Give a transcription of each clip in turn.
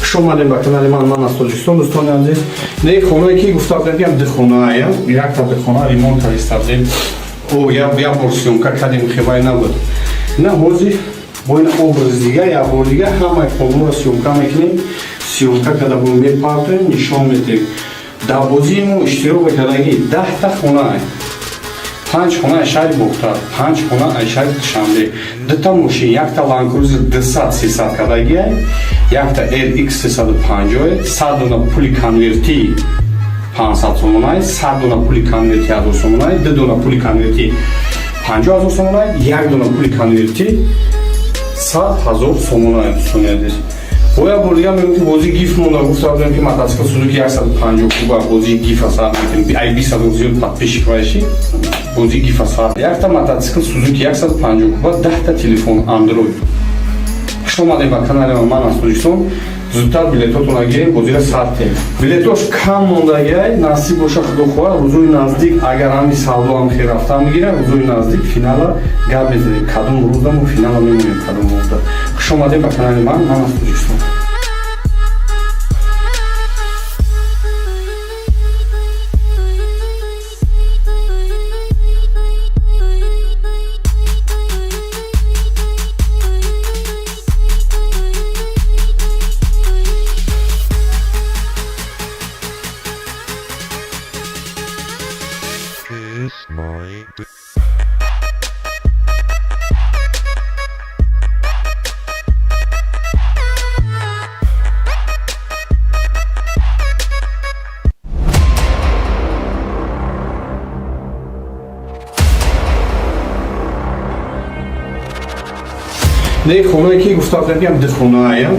Хуш омадем ба канали ман, ман аз Тоҷикистон, дӯстони азиз. Не, хонае ки гуфта будем, ки ду хонаая, якта хона ремонт кардистабдем. О, як бор съёмка кардем, хебай набуд. На, ҳозир бо ин образ дига, як бор дига ҳамаи хонаро съёмка мекунем. Съёмка карда бо мепартоем, нишон медиҳем. Дар бозии мо иштирок мекардаги 10та хонаа. Панҷ хона аз шаҳри Бохтар, панҷ хона аз шаҳри Душанбе, дута мошин, якта Ланд Крузер 200 300 кардагиай, якта RX 350, 100 дона пули конверти 500 сомонай, 100 дона пули конверти 1000 сомонай, ду дона пули конверти 50 000 сомонай, як дона пули конверти 100 000 сомонай, дӯстони азиз. Бо як бор дига мегӯм, ки бозии гиф монда. Гуфта будем, ки мотоцикл Сузуки 150 куба бозии гифа сар мекунем. Ай 20 000 зиёд подписчик вайши, бозии гифа сар. Якта мотоцикл Сузуки 150 куба, 10та телефон Android. Хуш омадем ба канали ман, ман аз Тоҷикистон. Зудтар билетотонро гирем, бозиро сар кунем. Билетош кам мондагиай, насиб боша, худо хоҳад, рӯзои наздик, агар ҳами савдо ҳам хел рафтан бигирад, рӯзои наздик финала гап мезанем. Кадом рӯза мо финала мемонем, кадом рӯза. Хуш омадем ба канали ман, ман аз Тоҷикистон. Kiss my dick. Не, хонае ки гуфта будем, ки ду хонаая.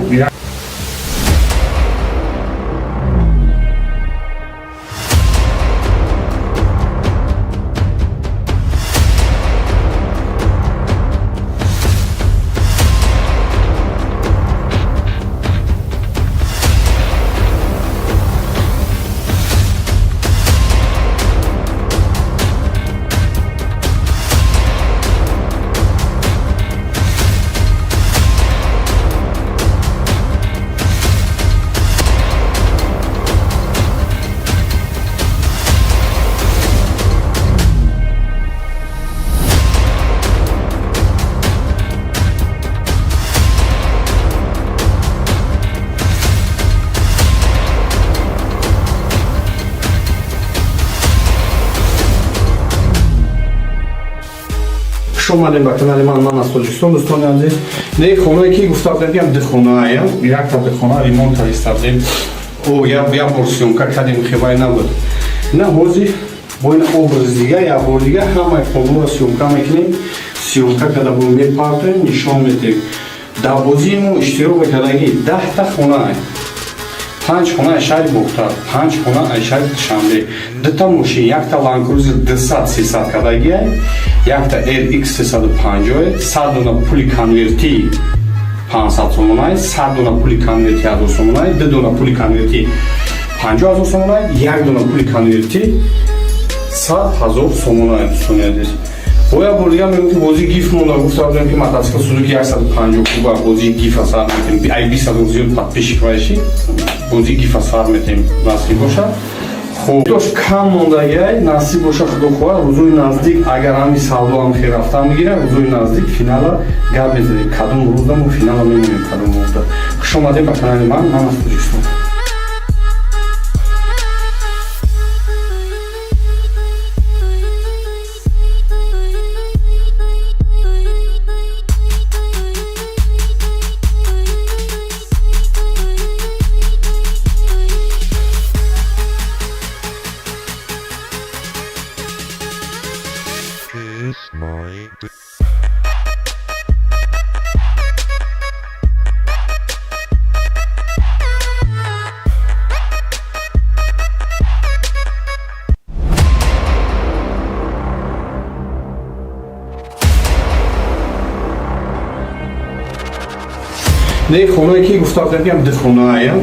Хуш омадем ба канали ман, ман аз Тоҷикистон, дӯстони азиз. Не, хонае ки гуфта будем, ки ду хонаая, якта хона ремонт кардистабдем. О, як бор съёмка кардем, хебай набуд. На, ҳозир бо ин образ дига, як бор дига ҳамаи хонаро съёмка мекунем. Съёмка карда бо мепартоем, нишон медиҳем. Дар бозии мо иштирок мекардаги 10та хонаа. Панҷ хона аз шаҳри Бохтар, панҷ хона аз шаҳри Душанбе, дута мошин, якта Ланд Крузер 200 300 кардагиай, якта RX 350, 100 дона пули конверти 500 сомонай, 100 дона пули конверти 1000 сомонай, ду дона пули конверти 50 000 сомонай, як дона пули конверти 100 000 сомонай, дӯстони азиз. Бо як бор дига мегӯм, ки бозии гиф монда. Гуфта будем, ки мотоцикл Сузуки 150 куба бозии гифа сар мекунем. Ай 20 000 зиёд подписчик вайши, бозии гифа сар метем, насиб боша. Хуб, тош кам мондагиай, насиб боша, худо хоҳад, рӯзои наздик, агар ҳами савдо ҳам хел рафтан бигирад, рӯзои наздик финала гап мезанем. Кадом рӯза мо финала мемонем, кадом рӯза. Хуш омадем ба канали ман, ман аз Тоҷикистон. Kiss my dick. Не, хонае ки гуфта будем, ки ду хонаая.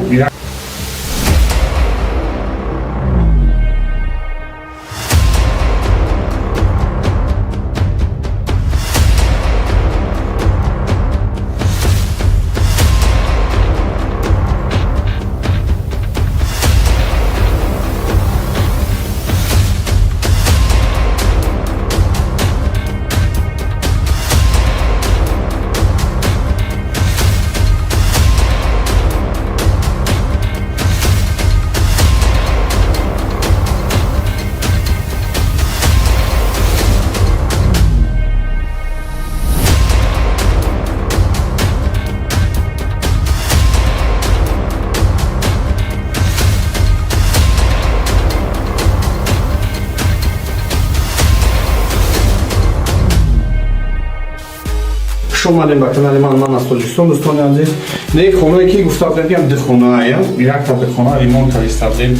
Хуш омадем ба канали ман, ман аз Тоҷикистон, дӯстони азиз. Не, хонае ки гуфта будем, ки ду хонаа, якта хона ремонт карда будем.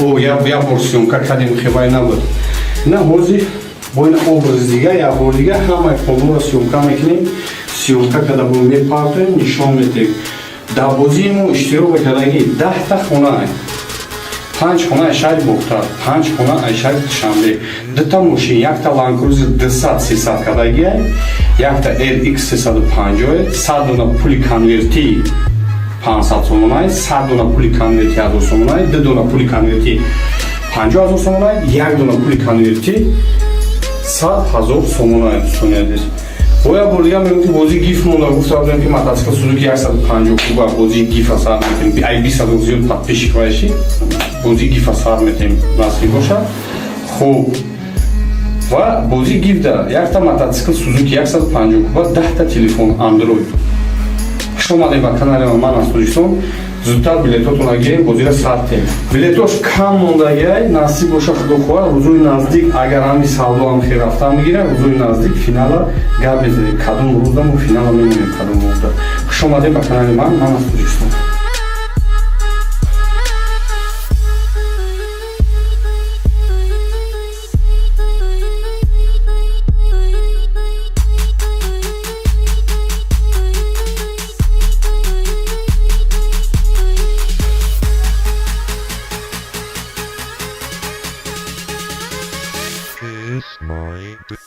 О, як бор съёмка кардем, хебай набуд. На, ҳозир бо ин образ дига, як бор дига ҳамаи хонаро съёмка мекунем. Съёмка карда бо мепартоем, нишон медиҳем. Дар бозии мо иштирок мекардаги 10-та хона: панҷ хона аз шаҳри Бохтар, панҷ хона аз шаҳри Душанбе, дута мошин, якта Ланкрузер 200 300 кардагия, якта RX 350, 100 дона пули конвертӣ 500 сомонай, 100 дона пули конверти 1000 сомонай, ду дона пули конверти 50 000 сомонай, як дона пули конверти 100 000 сомонай, дӯстони азиз. Бо як бор дига мегӯм, ки бозии гиф монда. Гуфта будем, ки мотоцикл Сузуки 150 куба бозии гифа сар метем. Ай 20 000 зиёд подписчик вайши, бозии гифа сар метем, насиб бошад. Хуб, ва бозии гифда якта мотоцикл Сузуки 150 куба, 10-та телефон Андроид. Хуш омадем ба канали ман, ман аз Тоҷикистон. Зудтар билетотонро гирем, бозира сар тем. Билетош кам мондагиай, насиб боша, худо хоҳад, рӯзои наздик, агар ҳами савдо ҳам хел рафтан бигира, рӯзои наздик финала гап мезанем, кадом рӯзда мо финала мемонем, кадом рӯзда. Хуш омадем ба канали ман, ман аз Тоҷикистон. Kiss my dick.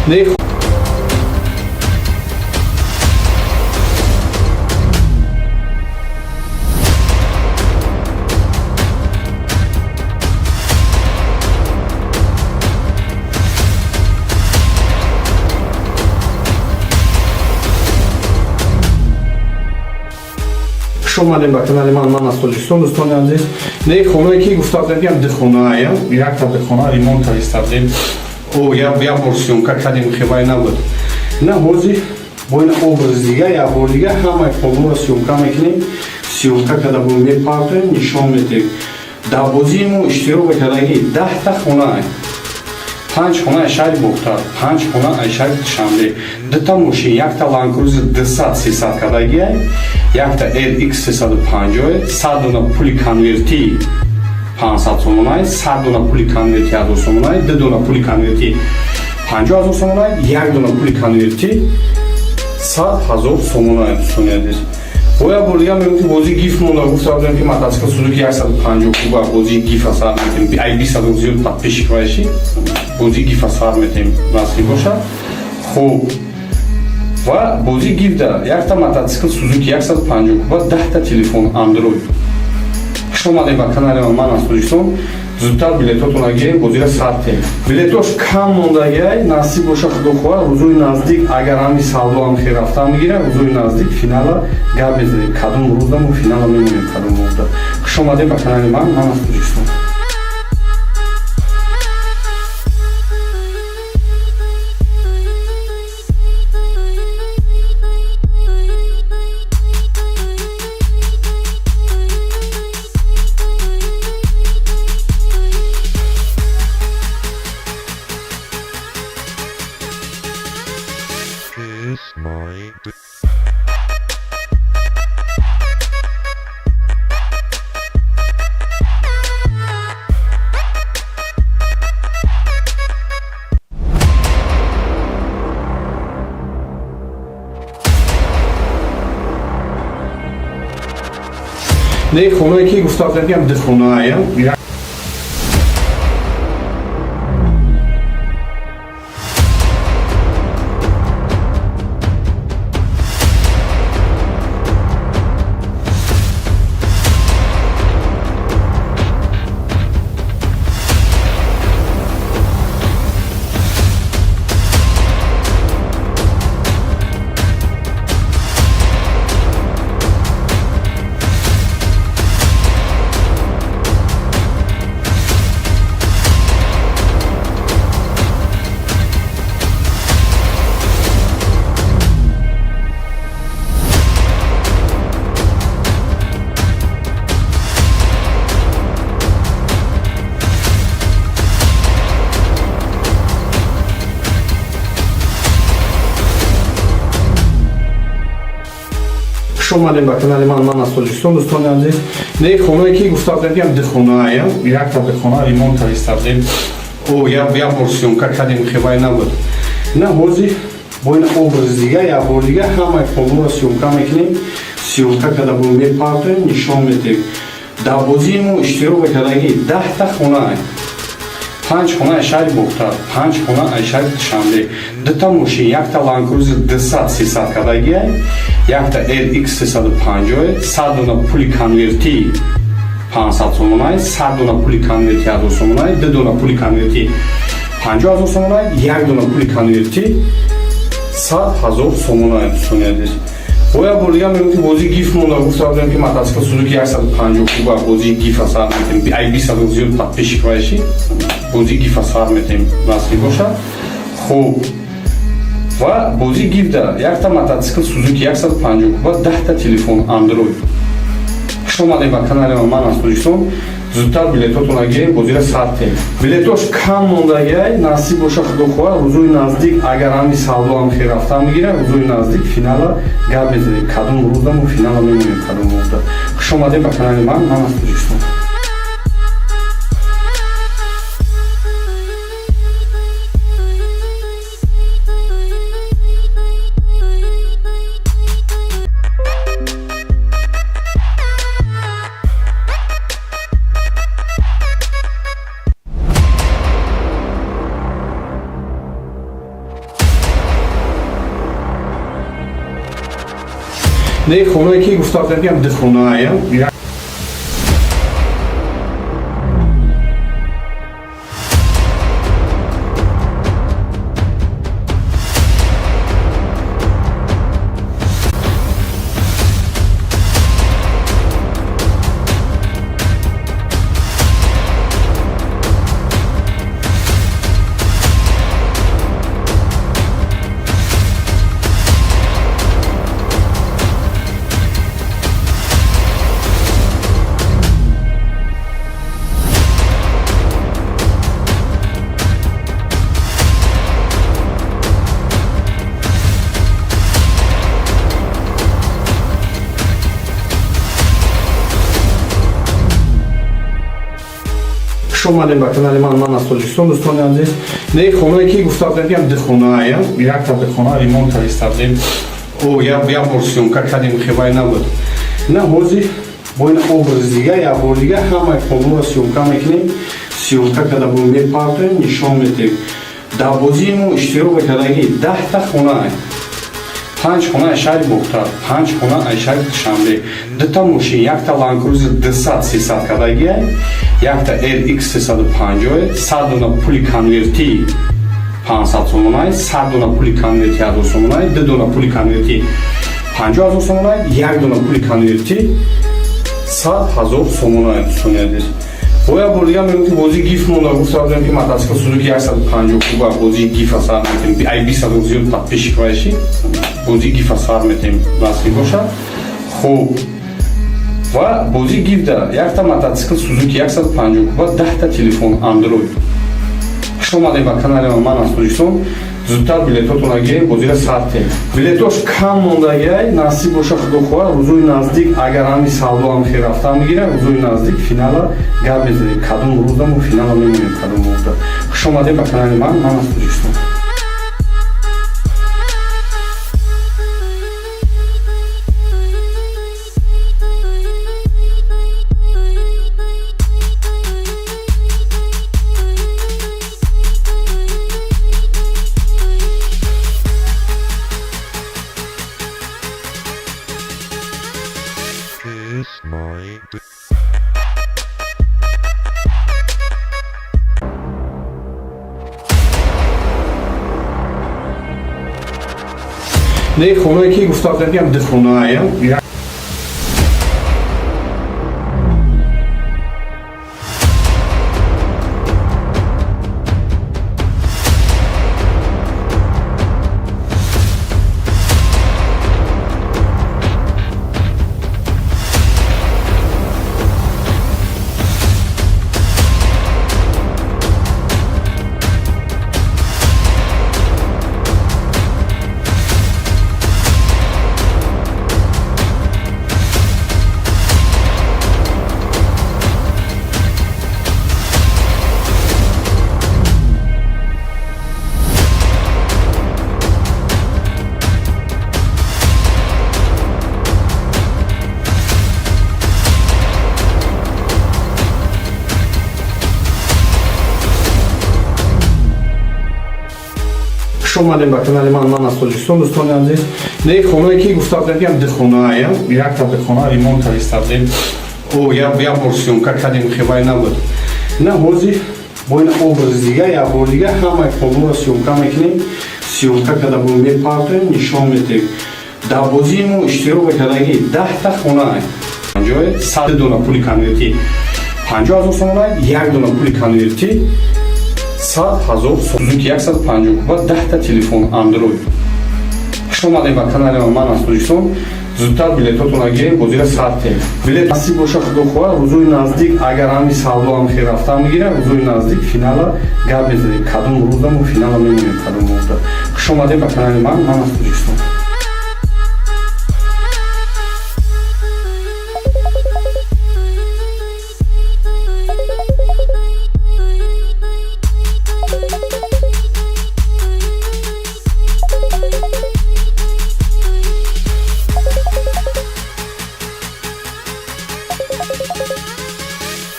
Не. Хуш омадем ба канали ман, ман аз Тоҷикистон, дӯстони азиз. Не, хонае ки гуфта будем, ки ду хонаа, якта хона ремонт карда будем. О, як бор съёмка кардем, хебай набуд. На, ҳозир бо ин образ дига, як бор дига ҳамаи хонаро съёмка мекунем. Съёмка карда бо мепартоем, нишон медиҳем. Дар бозии мо иштирок мекардаги 10-та хона: панҷ хона аз шаҳри Бохтар, панҷ хона аз шаҳри Душанбе, дута мошин, якта Ланкрузер 200 300 кардагия, якта RX 350, 100 дона пули конвертӣ 500 сомонай, 100 дона пули конверти 1000 сомонай, ду дона пули конверти 50 000 сомонай, як дона пули конверти 100 000 сомонай, дӯстони азиз. Бо як бор дига мегӯм, ки бозии гиф монда. Гуфта будем, ки мотоцикл Сузуки 150 куба бозии гифа сар метем. Ай 20 000 зиёд подписчик вайши, бозии гифа сар метем, насиб бошад. Хуб, ва бозии гифда якта мотоцикл Сузуки 150 куба, 10-та телефон Андроид. Хуш омадем ба канали ман, ман аз Тоҷикистон. Зудтар билетотонро гирем, бозира сар тем. Билетош кам мондагиай, насиб боша, худо хоҳад, рӯзои наздик, агар ҳами савдо ҳам хел рафтан бигира, рӯзои наздик финала гап мезанем, кадом рӯзда мо финала мемонем, кадом рӯзда. Хуш омадем ба канали ман, ман аз Тоҷикистон. Kiss my dick. Не, хонае ки гуфта будем, ки ду хонаа. Хуш омадем ба канали ман, ман аз Тоҷикистон, дӯстони азиз. Не, хонае ки гуфта будем, ки ду хонаая, якта хона ремонт карда будем. О, як бор съёмка кардем, хебай набуд. На, ҳозир бо ин образ дига, як бор дига ҳамаи хонаро съёмка мекунем. Съёмка карда бо мепартоем, нишон медиҳем. Дар бозии мо иштирок мекардаги 10-та хона: панҷ хона аз шаҳри Бохтар, панҷ хона аз шаҳри Душанбе, дута мошин, якта Ланкрузер 200 300 кардагиай, якта LX 350, 100 дона пули конвертӣ 500 сомонай, 100 дона пули конверти 1000 сомонай, ду дона пули конверти 50 000 сомонай, як дона пули конверти 100 000 сомонай, дӯстони азиз. Бо як бор дига мегӯм, ки бозии гиф монда. Гуфта будем, ки мотоцикл Сузуки 150 куба бозии гифа сар метем. Ай 20 000 зиёд подписчик вайши, бозии гифа сар метем, насиб бошад. Хуб, ва бозии гифда якта мотоцикл Сузуки 150 куба, 10-та телефон Андроид. Хуш омадем ба канали ман, ман аз Тоҷикистон. Зудтар билетотонро гирем, бозира сар тем. Билетош кам мондагиай, насиб боша, худо хоҳад, рӯзои наздик, агар ҳами савдо ҳам хел рафтан бигирад, рӯзои наздик финала гап мезанем, кадом рӯзда мо финала мемонем, кадом рӯзда. Хуш омадем ба канали ман, ман аз Тоҷикистон. Не, хонае ки гуфта будем, ки ду хонаая. Хуш омадем ба канали ман, ман аз Тоҷикистон, дӯстони азиз. Не, хонае ки гуфта будем, ки ду хонаая, якта хона ремонт карда будем. О, як бор съёмка кардем, хебай набуд. На, ҳозир бо ин образ дига, як бор дига ҳамаи хонаро съёмка мекунем. Съёмка карда бо мепартоем, нишон медиҳем. Дар бозии мо иштирок мекардаги 10-та хона: панҷ хона аз шаҳри Бохтар, панҷ хона аз шаҳри Душанбе, дута мошин, якта Ланкрузер 200 300 кардагиай, якта LX 350, 100 дона пули конвертӣ 500 сомонай, 100 дона пули конверти 1000 сомонай, ду дона пули конверти 50 000 сомонай, як дона пули конверти 100 000 сомонай, дӯстони азиз. Бо як бор дига мегӯм, ки бозии гиф монда. Гуфта будем, ки мотоцикл Сузуки 150 куба бозии гифа сар метем. Ай 20 000 зиёд подписчик вайши, бозии гифа сар метем, насиб бошад. Хуб, ва бозии гифда якта мотоцикл Сузуки 150 куба, 10-та телефон Андроид. Хуш омадем ба канали ман, ман аз Тоҷикистон. Зудтар билетотонро гирем, бозира сар тем. Билетош кам мондагиай, насиб боша, худо хоҳад, рӯзои наздик, агар ҳами савдо ҳам хел рафтан бигирад, рӯзои наздик финала гап мезанем, кадом рӯзда мо финала мемонем, кадом рӯзда. Хуш омадем ба канали ман, ман аз Тоҷикистон. Kiss my dick. Не, хонае ки гуфта будем, ки ду хонаая. Омадем ба канали ман, ман аз Тоҷикистон. Дӯстони азиз, не, хонае ки гуфта будем, ки ду хонаая, якта хона ремонт карда будем, о як бор съёмка кардем, хебай набуд. На, ҳозир бо ин образ дига, як бор дига ҳамаи хонаро съёмка мекунем. Съёмка карда бо мепартоем, нишон медиҳем. Дар бозии мо иштирок мекардаги 10-та хона, ҷое 100 дона пули конвертӣ 50 000 сомона, як дона пули конвертӣ 100 000, Сузуки 150 куба, 10-та телефон Андроид. Хуш омадем ба канали ман аз Тоҷикистон. Зудтар билетотонро гирем, бозира сар тем. Билет насиб боша, худо хоҳад, рӯзои наздик, агар ҳами савдо ҳам хел рафтан мегирад, рӯзои наздик финала гап мезанем, кадом рӯза мо финала мемонем, кадом рӯза. Хуш омадем ба канали ман, ман аз Тоҷикистон.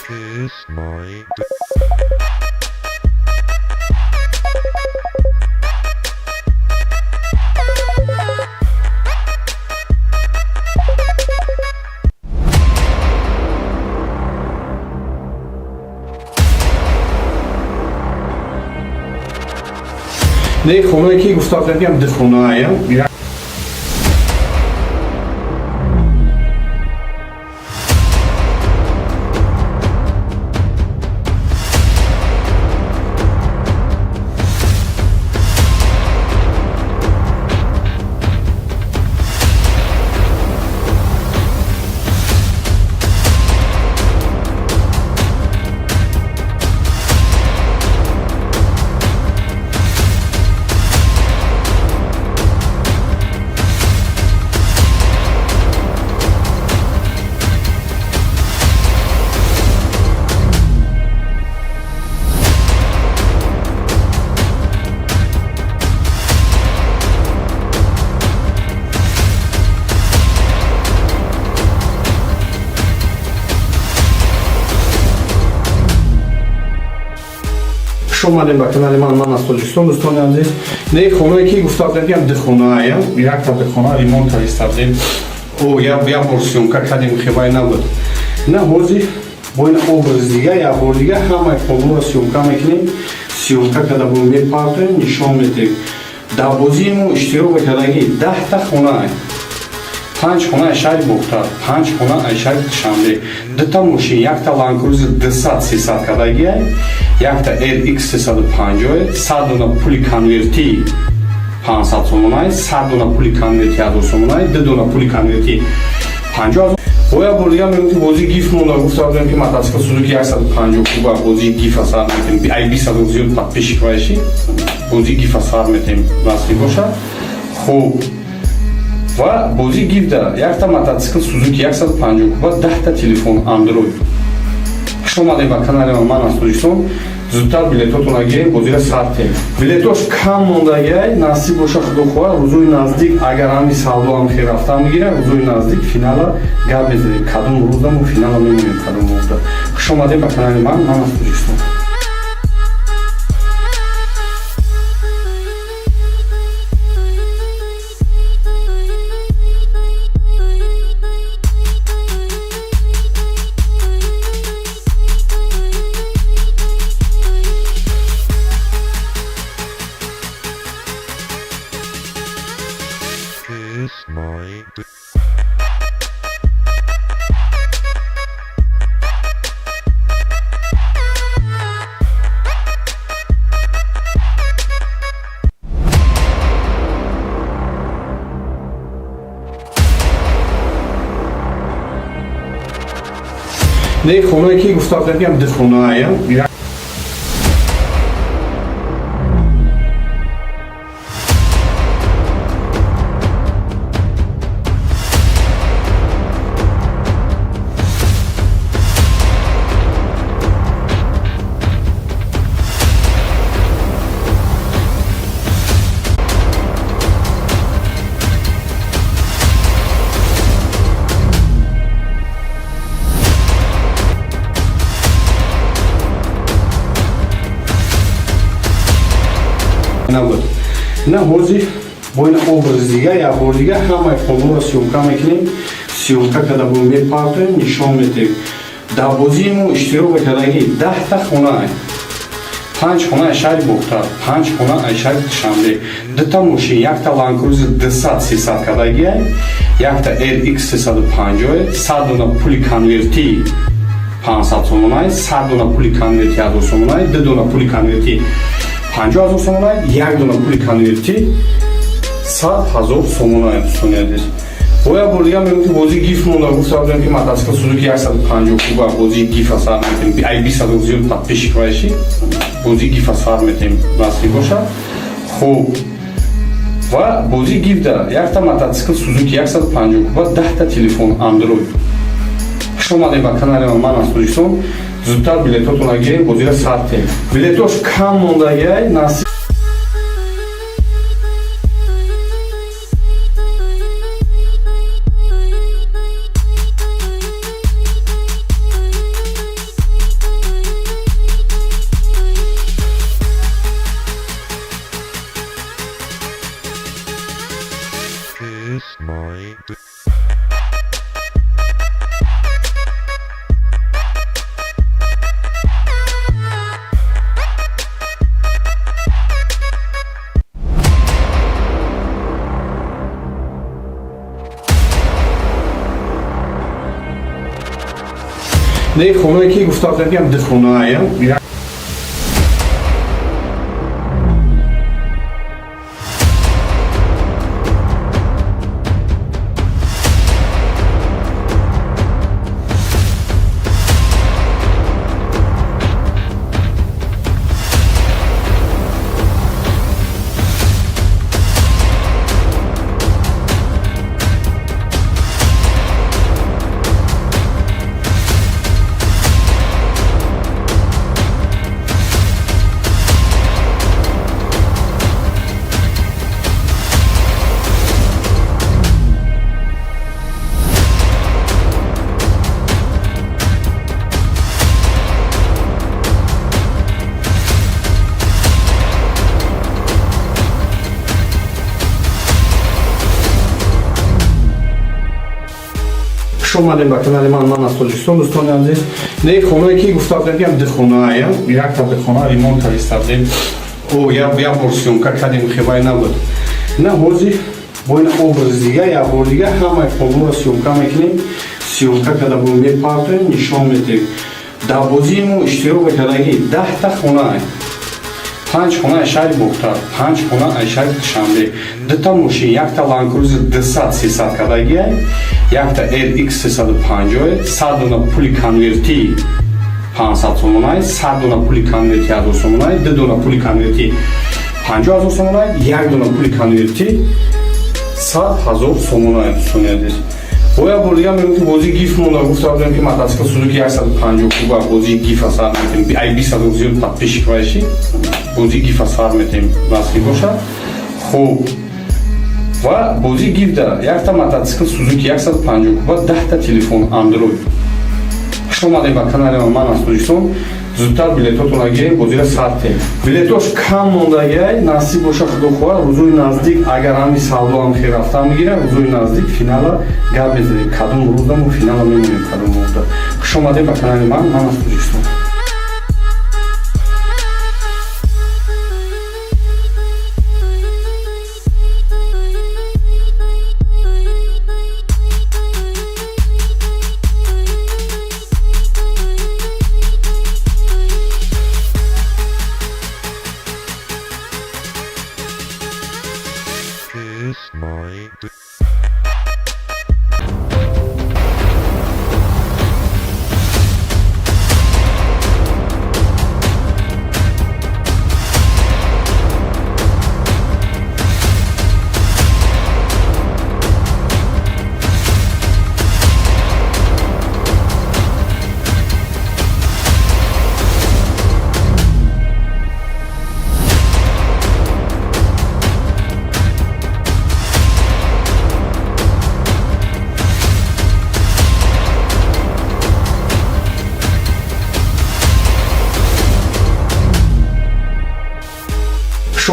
Kiss my Не, хонае ки гуфта будем, ки ду хонаая. Хуш омадем ба канали ман, ман аз Тоҷикистон. Дӯстони азиз, не, хонае ки гуфта будем, ки ду хонаая, якта хона ремонт карда будем, о як бор съёмка кардем, хебай набуд. На, ҳозир бо ин образ дига, як бор дига ҳамаи хонаро съёмка мекунем. Съёмка карда бо мепартоем, нишон медиҳем. Дар бозии мо иштирок мекардаги 10-та хона, панҷ хона аз шаҳри Бохтар, панҷ хона аз шаҳри Душанбе, дута мошин, якта Ланкрузер 200 300 кардагиай, якта RX 350, 100 дона пули конвертӣ 500 сомонай, 100 дона пули конверти 1000 сомонай, ду дона пули конверти 50. Боя бор дига мегӯм, ки бозии гиф монда. Гуфта будем, ки мотоцикл Сузуки 150 куба, бозии гифа сар метем. Ай 20 000 зиёд подписчик вайши, бозии гифа сар метем, насиб бошад. Хуб, ва бозии гифда якта мотоцикл Сузуки 150 куба, 10-та телефон Андроид. Хуш омадем ба канали ман, ман аз Тоҷикистон. Зудтар билетотонро гирем, бозира сар тем. Билетош кам мондагиай, насиб боша, худо хоҳад, рӯзои наздик, агар ҳами савдо ҳам хел рафтан мегирад, рӯзои наздик финала гап мезанем, кадом рӯза мо финала мемонем, кадом рӯза. Хуш омадем ба канали ман, ман аз Тоҷикистон. Kiss my Не, хонае ки гуфта будем, ки ду хонаая. Набуд. На ҳозир бо ин образ дига, як бор дига ҳамаи хонаро съёмка мекунем. Съёмка карда бо мепартоем, нишон медиҳем. Дар бозии мо иштирок мекардагӣ 10-та хона: панҷ хона аз шаҳри Бохтар, панҷ хона аз шаҳри Душанбе, дута мошин, якта Ланкрузи 200 300 кардагиай, якта RX 350, 100 дона пули конвертӣ 500 сомонай, 100 дона пули конверти 1000 сомонай, ду дона пули конверти 50 000 сомонай, як дона пули конверти 100 000 сомонай. Дӯстони азиз, бо як бор дига мегӯм, ки бозии гифт монда. Гуфта будем, ки мотоцикл Сузуки 150 куба бозии гифа сар метем. Ай 20 000 зиёд подписчик вайши, бозии гифа сар метем, насиб бошад. Хуб, ва бозии гифта якта мотоцикл Сузуки 150 куба, 10-та телефон Андроид. Хуш омадем ба канали ман аз Тоҷикистон. Зудтар билетотона гирем, бозира сар тем. Билетош кам мондагиай, насиб. Kiss my Не, хонае ки гуфта будем, ки ду хонаая. Хуш омадем ба канали ман, ман аз Тоҷикистон. Дӯстони азиз, не, хонае ки гуфта будем, ки ду хонаая, якта хона ремонт карда будем. О, як бор съёмка кардем, хебай набуд. На ҳозир бо ин образ дига, як бор дига ҳамаи хонаро съёмка мекунем. Съёмка карда бо мепартоем, нишон медиҳем. Дар бозии мо иштирок мекардагӣ 10-та хона: панҷ хона аз шаҳри Бохтар, панҷ хона аз шаҳри Душанбе, дута мошин, якта Ланкрузи 200 300 кардагиай, якта RX 350, 100 дона пули конвертӣ 500 сомонай, 100 дона пули конверти 1000 сомонай, ду дона пули конверти 50 000 сомонай, як дона пули конверти 100 000 сомонай. Дӯстони азиз, бо як бор дига мегӯм, ки бозии гифт монда. Гуфта будем, ки мотоцикл Сузуки 150 куба бозии гифа сар метем. Ай 20 000 зиёд подписчик вайши, бозии гифа сар метем, насиб бошад. Хуб, ва бозии гифта якта мотоцикл Сузуки 150 куба, 10-та телефон Андроид. Хуш омадем ба канали ман аз Тоҷикистон. Зудтар билетотона гирем, бозира сар тем. Билетош кам мондагиай, насиб боша, худо хоҳад, рӯзои наздик, агар ҳами савдо ҳам хел рафта мегирад, рӯзои наздик финала гап мезанем, кадом рӯзда мо финала мемонем, кадом рӯзда. Хуш омадем ба канали ман, ман аз Тоҷикистон. Kiss my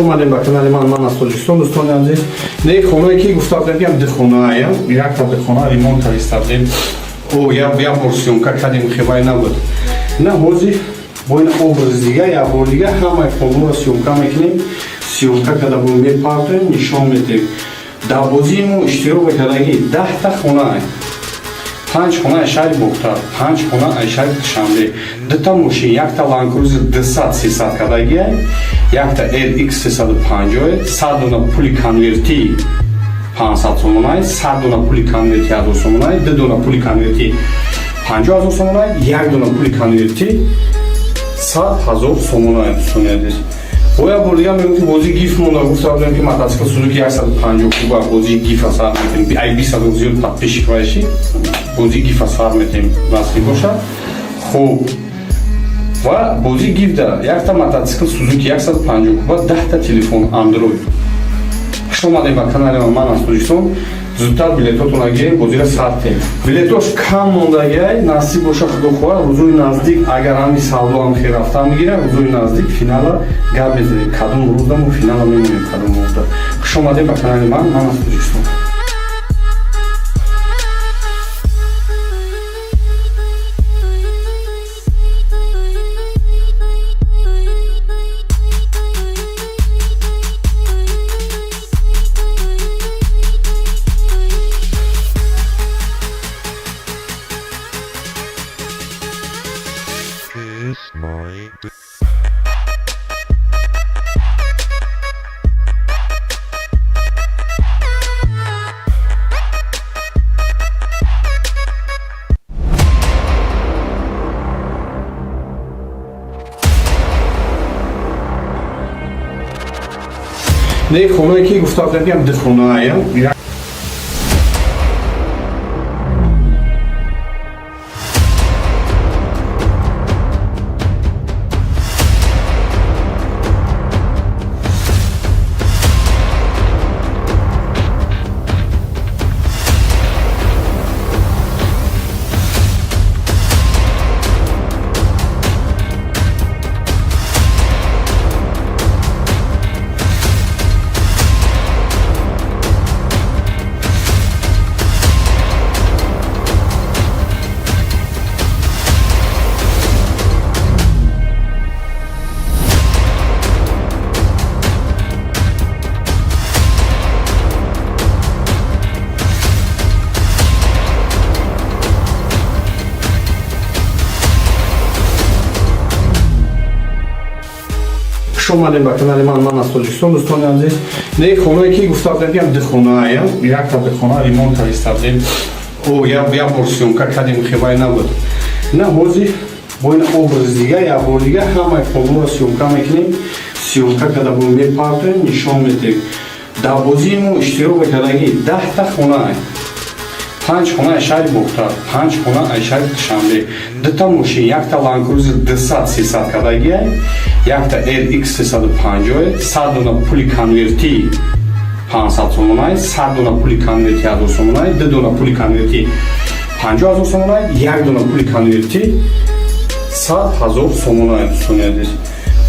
Омадем ба канали ман, ман аз Тоҷикистон, дӯстони азиз. Не, хонае ки гуфта будем, ки ду хонаа, якта хона ремонт карда будем. О, як бор съёмка кардем, хебай набуд. На ҳозир бо ин образ дига, як бор дига ҳамаи хонаро съёмка мекунем. Съёмка карда бо мепартоем, нишон медиҳем. Дар бозии мо иштирок мекардагӣ 10-та хона: панҷ хона аз шаҳри Бохтар, панҷ хона аз шаҳри Душанбе, дута мошин, якта Ланкрузер 200 300 кардагия, якта LX 350, 100 дона пули конвертӣ 500 сомонай, 100 дона пули конверти 1000 сомонай, ду дона пули конверти 50 000 сомонай, як дона пули конверти 100 000 сомонай, дӯстони азиз. Бо як бор дига мегӯм, ки бозии гиф монда. Гуфта будем, ки мотоцикл Сузуки 150 куба бозии гифа сар метем. Ай 20 000 зиёд подписчик вайши, бозии гифа сар метем, насиб бошад. Хуб, ва бозии гифда якта мотоцикл Сузуки 150 куба, 10-та телефон Андроид. Хуш омадем ба канали ман, ман аз Тоҷикистон. Зудтар билетотонро гирем, бозиро сар тем. Билетош кам мондагиай, насиб боша, худо хоҳад, рӯзои наздик, агар ҳами савдо ҳам хел рафтан бигира, рӯзои наздик финала гап мезанем, кадом рӯзда мо финала мемонем, кадом рӯзда. Хуш омадем ба канали ман, ман аз Тоҷикистон. Kiss my Не, хонае ки гуфта будем, ки ду хонаа. Хуш омадем ба канали ман, ман аз Тоҷикистон, дӯстони азиз. Не, хонае ки гуфта будем, ки ду хонаа, якта хона ремонт карда будем. О, як бор съёмка кардем, хебай набуд. На ҳозир бо ин образ дига, як бор дига ҳамаи хонаро съёмка мекунем. Съёмка карда бо мепартоем, нишон медиҳем. Дар бозии мо иштирок мекардагӣ 10-та хона: панҷ хона аз шаҳри Бохтар, панҷ хона аз шаҳри Душанбе, дута мошин, якта Ланкрузер 200 300 кардагия, якта LX 350, 100 дона пули конвертӣ 500 сомонай, 100 дона пули конверти 1000 сомонай, ду дона пули конверти 50 000 сомонай, як дона пули конверти 100 000 сомонай, дӯстони азиз.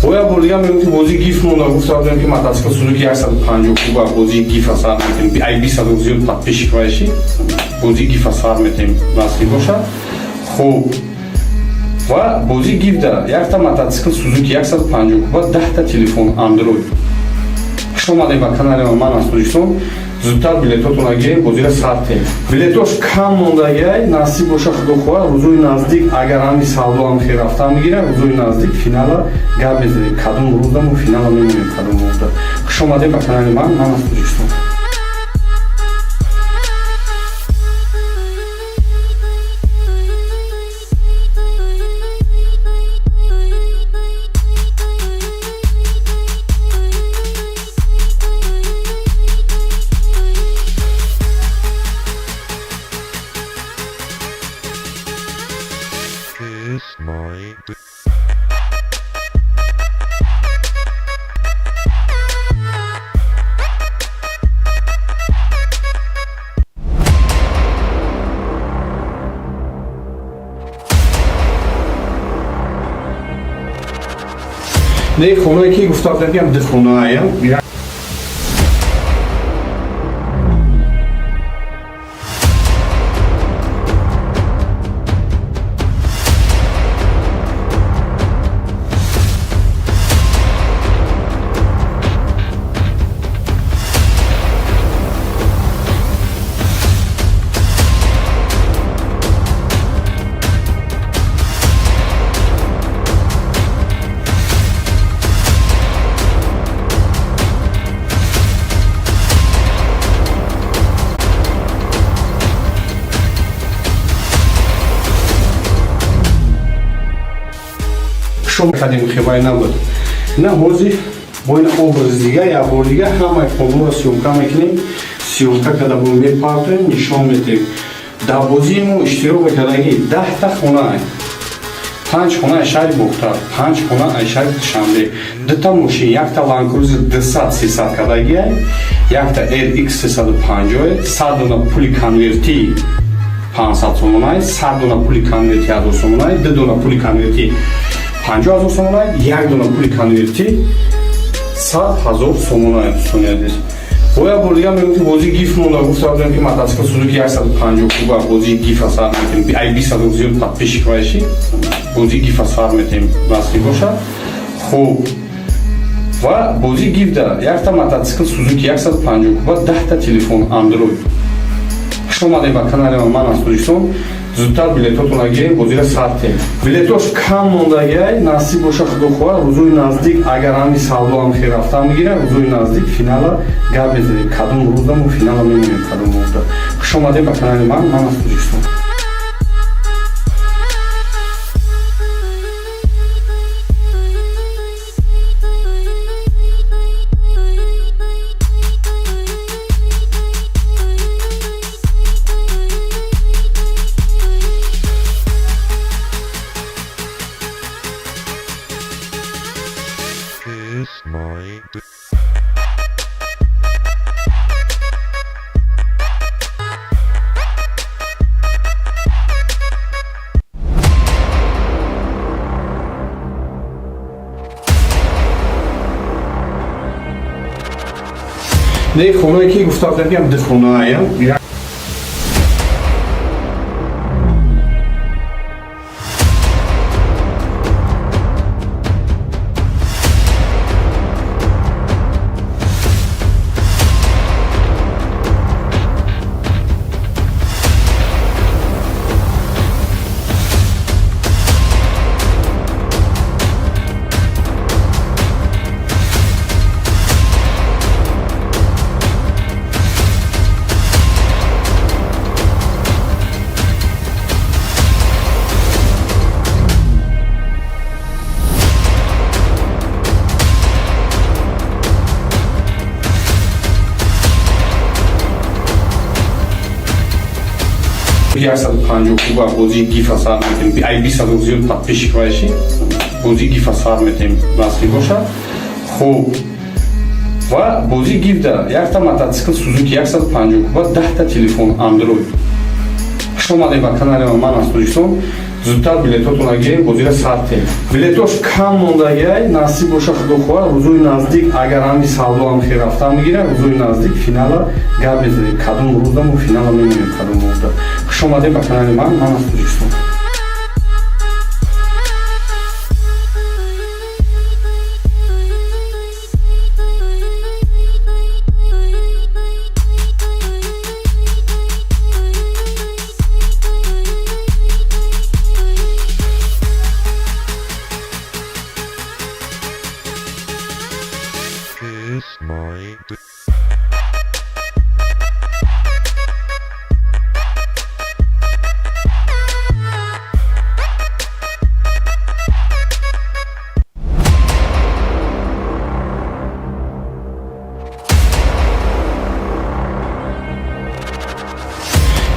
Бо як бор дига мегӯм, ки бозии гиф монда. Гуфта будем, ки мотоцикл Сузуки 150 куба бозии гифа сар метем. Ай 20 000 зиёд подписчик вайши, бозии гифа сар метем, насиб бошад. Хуб, ва бозии гифда якта мотоцикл Сузуки 150 куба, 10-та телефон Андроид. Хуш омадем ба канали ман, ман аз Тоҷикистон. Зудтар билетотонро гирем, бозиро сар тем. Билетош кам мондагиай, насиб боша, худо хоҳад, рӯзои наздик, агар ҳами савдо ҳам хел рафтан бигира, рӯзои наздик финала гап мезанем, кадом рӯзда мо финала мемонем, кадом рӯзда. Хуш омадем ба канали ман, ман аз Тоҷикистон. Kiss my Не, хонае ки гуфта будем, ки ҳам ду хонаая. Шом кардем, хебай набуд. На ҳозир бо ин образ дига, як бор дига ҳамаи хонҳоро съёмка мекунем. Съёмка карда бо мепартоем, нишон медиҳем. Дар бозии мо иштирок мекардаги 10-та хона: панҷ хона аз шаҳри Бохтар, панҷ хона аз шаҳри Душанбе, дута мошин, якта Ланкрузер 200 300 кардагиай, якта RX 350, 100 дона пули конвертӣ 500 сомонай, 100 дона пули конверти 1000 сомонай, ду дона пули конверти 50 000 сомонай, як дона пули конверти 100 000 сомонай. Дӯстони азиз, бо як бор дига мегӯм, ки бозии гиф монда. Гуфта будем, ки мотоцикл Сузуки 150 куба бозии гифа сар метем. Ай 20 000 зиёд подписчик вайши, бозии гифа сар метем, насиб бошад. Хуб, ва бозии гифда якта мотоцикл Сузуки 150 куба, 10-та телефон Андроид. Хуш омадем ба канали ман аз Тоҷикистон. Зудтар билетотона гирем, бозира сар тем. Билетош кам мондагиай. Насиб боша, худо хоҳад, рӯзои наздик, агар ҳами савдо ҳам хел рафтан бигира, рӯзои наздик финала гап мезанем, кадом рӯза мо финала мемонем, кадом рӯза. Хуш омадем ба канали ман, ман аз Тоҷикистон. Kiss my Не, хонае ки гуфта будем, ки ҳам ду хонаая. 150 куба бозии гифа сар метем. Ай 20 000 зиёд подписчик вайши, бозии гифа сар метем, насиб бошад. Хуб, ва бозии гифда якта мотоцикл Сузуки 150 куба, 10-та телефон Андроид. Хуш омадем ба канали ман аз Тоҷикистон. Зудтар билетотона гирем, бозира сар тем. Билетош кам мондагиай. Насиб боша, худо хоҳад, рӯзои наздик, агар ҳами савдо ҳам хел рафтан бигира, рӯзои наздик финала гап мезанем, кадом рӯза мо финала мемонем, кадом рӯза. Хуш омадем ба канали ман, ман аз Тоҷикистон. Kiss my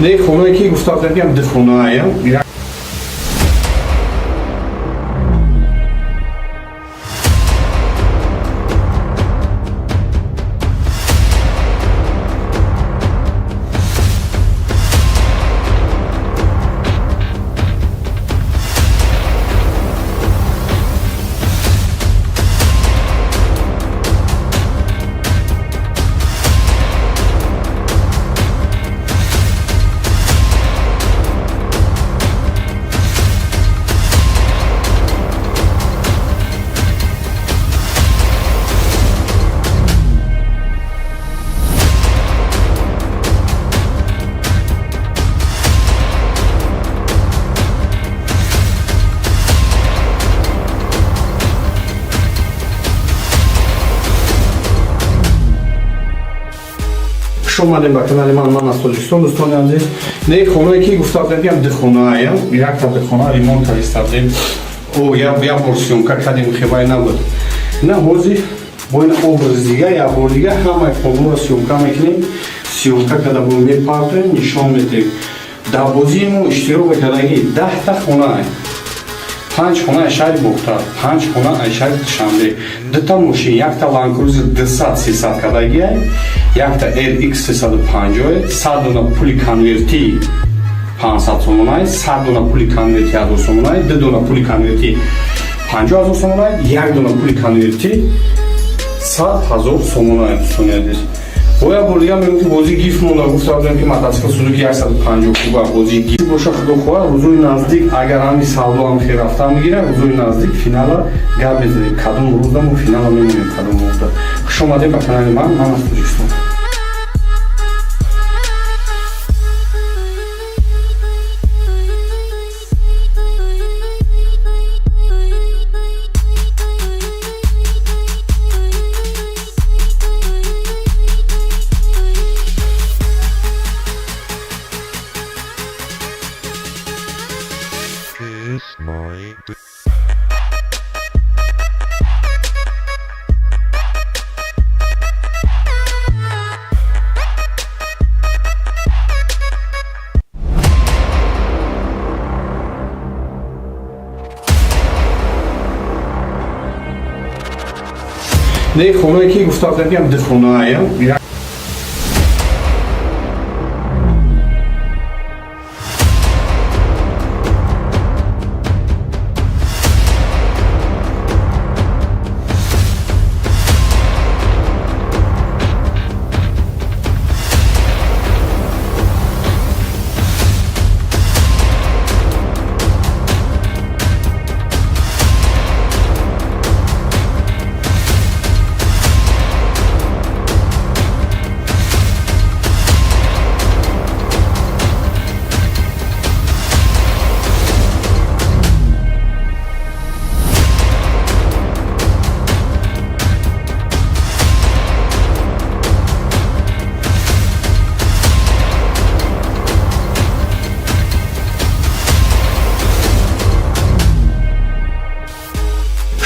Не, хонае ки гуфта будем, ки ҳам ду хонаая. Омадем ба канали ман, ман аз Тоҷикистон, дӯстони азиз. Не, хонае ки гуфта будем, ки ду хонаая, якта хона ремонт карда будем. О, як бор съёмка кардем, хебай набуд. На ҳозир бо ин образ дига, як бор дига ҳамаи хонаро съёмка мекунем. Съёмка карда бо мепартоем, нишон медиҳем. Дар бозии мо иштирок мекардагӣ 10-та хонаа, панҷ хона аз шаҳри Бохтар, панҷ хона аз шаҳри Душанбе, дута мошин, якта Ланкрузер 200 300 кардагиай, якта RX 350, 100 дона пули конверти 500 сомонай, 100 дона пули конверти 1000 сомонай, ду дона пули конверти 50 000 сомонай, як дона пули конверти 100 000 сомонай. Дӯстони азиз, бо як бор дига мегӯм, ки бозии гифт монда. Гуфта будем, ки мотоцикл Сузуки 150 куба бозии гифт боша. Худо хоҳад, рӯзои наздик, агар ҳами савдо ҳам хел рафтан бигира, рӯзои наздик финала гап мезанем, кадом рӯзда мо финала мемонем, кадом рӯзда. Хуш омадем ба канали ман, ман аз Тоҷикистон. Kiss my Не, хонае ки гуфта будем, ки ду хонаая.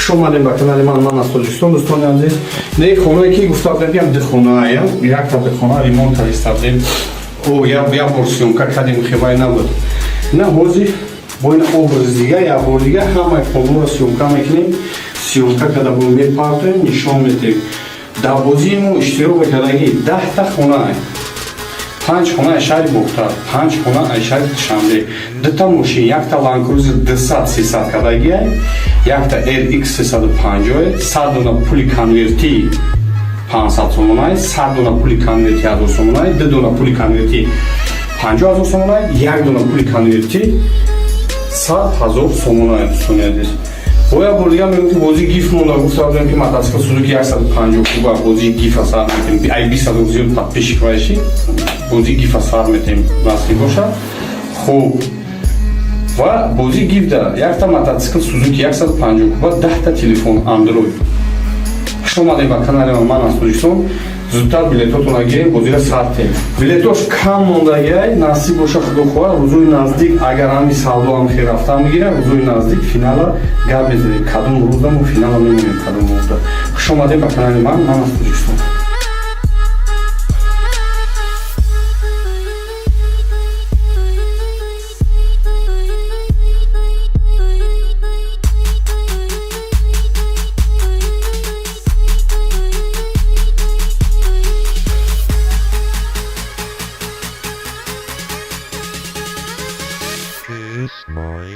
Хуш омадем ба канали ман, ман аз Тоҷикистон, дӯстони азиз. Не, хонае ки гуфта будем, ки ду хонаая, якта хона ремонт карда будем. О, як бор съёмка кардем, хебай набуд. На ҳозир бо ин образ дига, як бор дига ҳамаи хонаро съёмка мекунем. Съёмка карда бо мепартоем, нишон медиҳем. Дар бозии мо иштирок мекардагӣ 10-та хонаа, панҷ хона аз шаҳри Бохтар, панҷ хона аз шаҳри Душанбе, дута мошин, якта Ланкрузер 200 300 кардагиай, якта RX 350, 100 дона пули конверти 500 сомонай, 100 дона пули конверти 1000 сомонай, ду дона пули конверти 50 000 сомонай, як дона пули конверти 100 000 сомонай. Дӯстони азиз, бо як бор дига мегӯм, ки бозии гифт монда. Гуфта будем, ки мотоцикл Сузуки 150 куба бозии гифа сар метем. Ай 20 000 зиёд подписчик вайши, бозии гифа сар метем, насиб бошад. Хуб, ва бозии гифта якта мотоцикл Сузуки 150 куба, 10-та телефон Андроид. Хуш омадем ба канали ман, ман аз Тоҷикистон. Зудтар билетотона гирем, бозира сар тем. Билетош кам мондагиай, насиб боша, худо хоҳад, рӯзои наздик, агар ҳами савдо ҳам хел рафтан бигира, рӯзои наздик финала гап мезанем, кадом рӯзда мо финала мемонем, кадом рӯзда. Хуш омадем ба канали ман, ман аз Тоҷикистон. Kiss my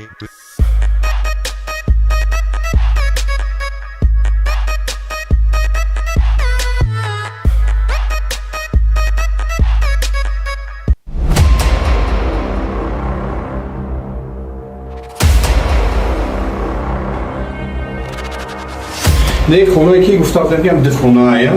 Не, хонае ки гуфта будем, ки ду хонаая.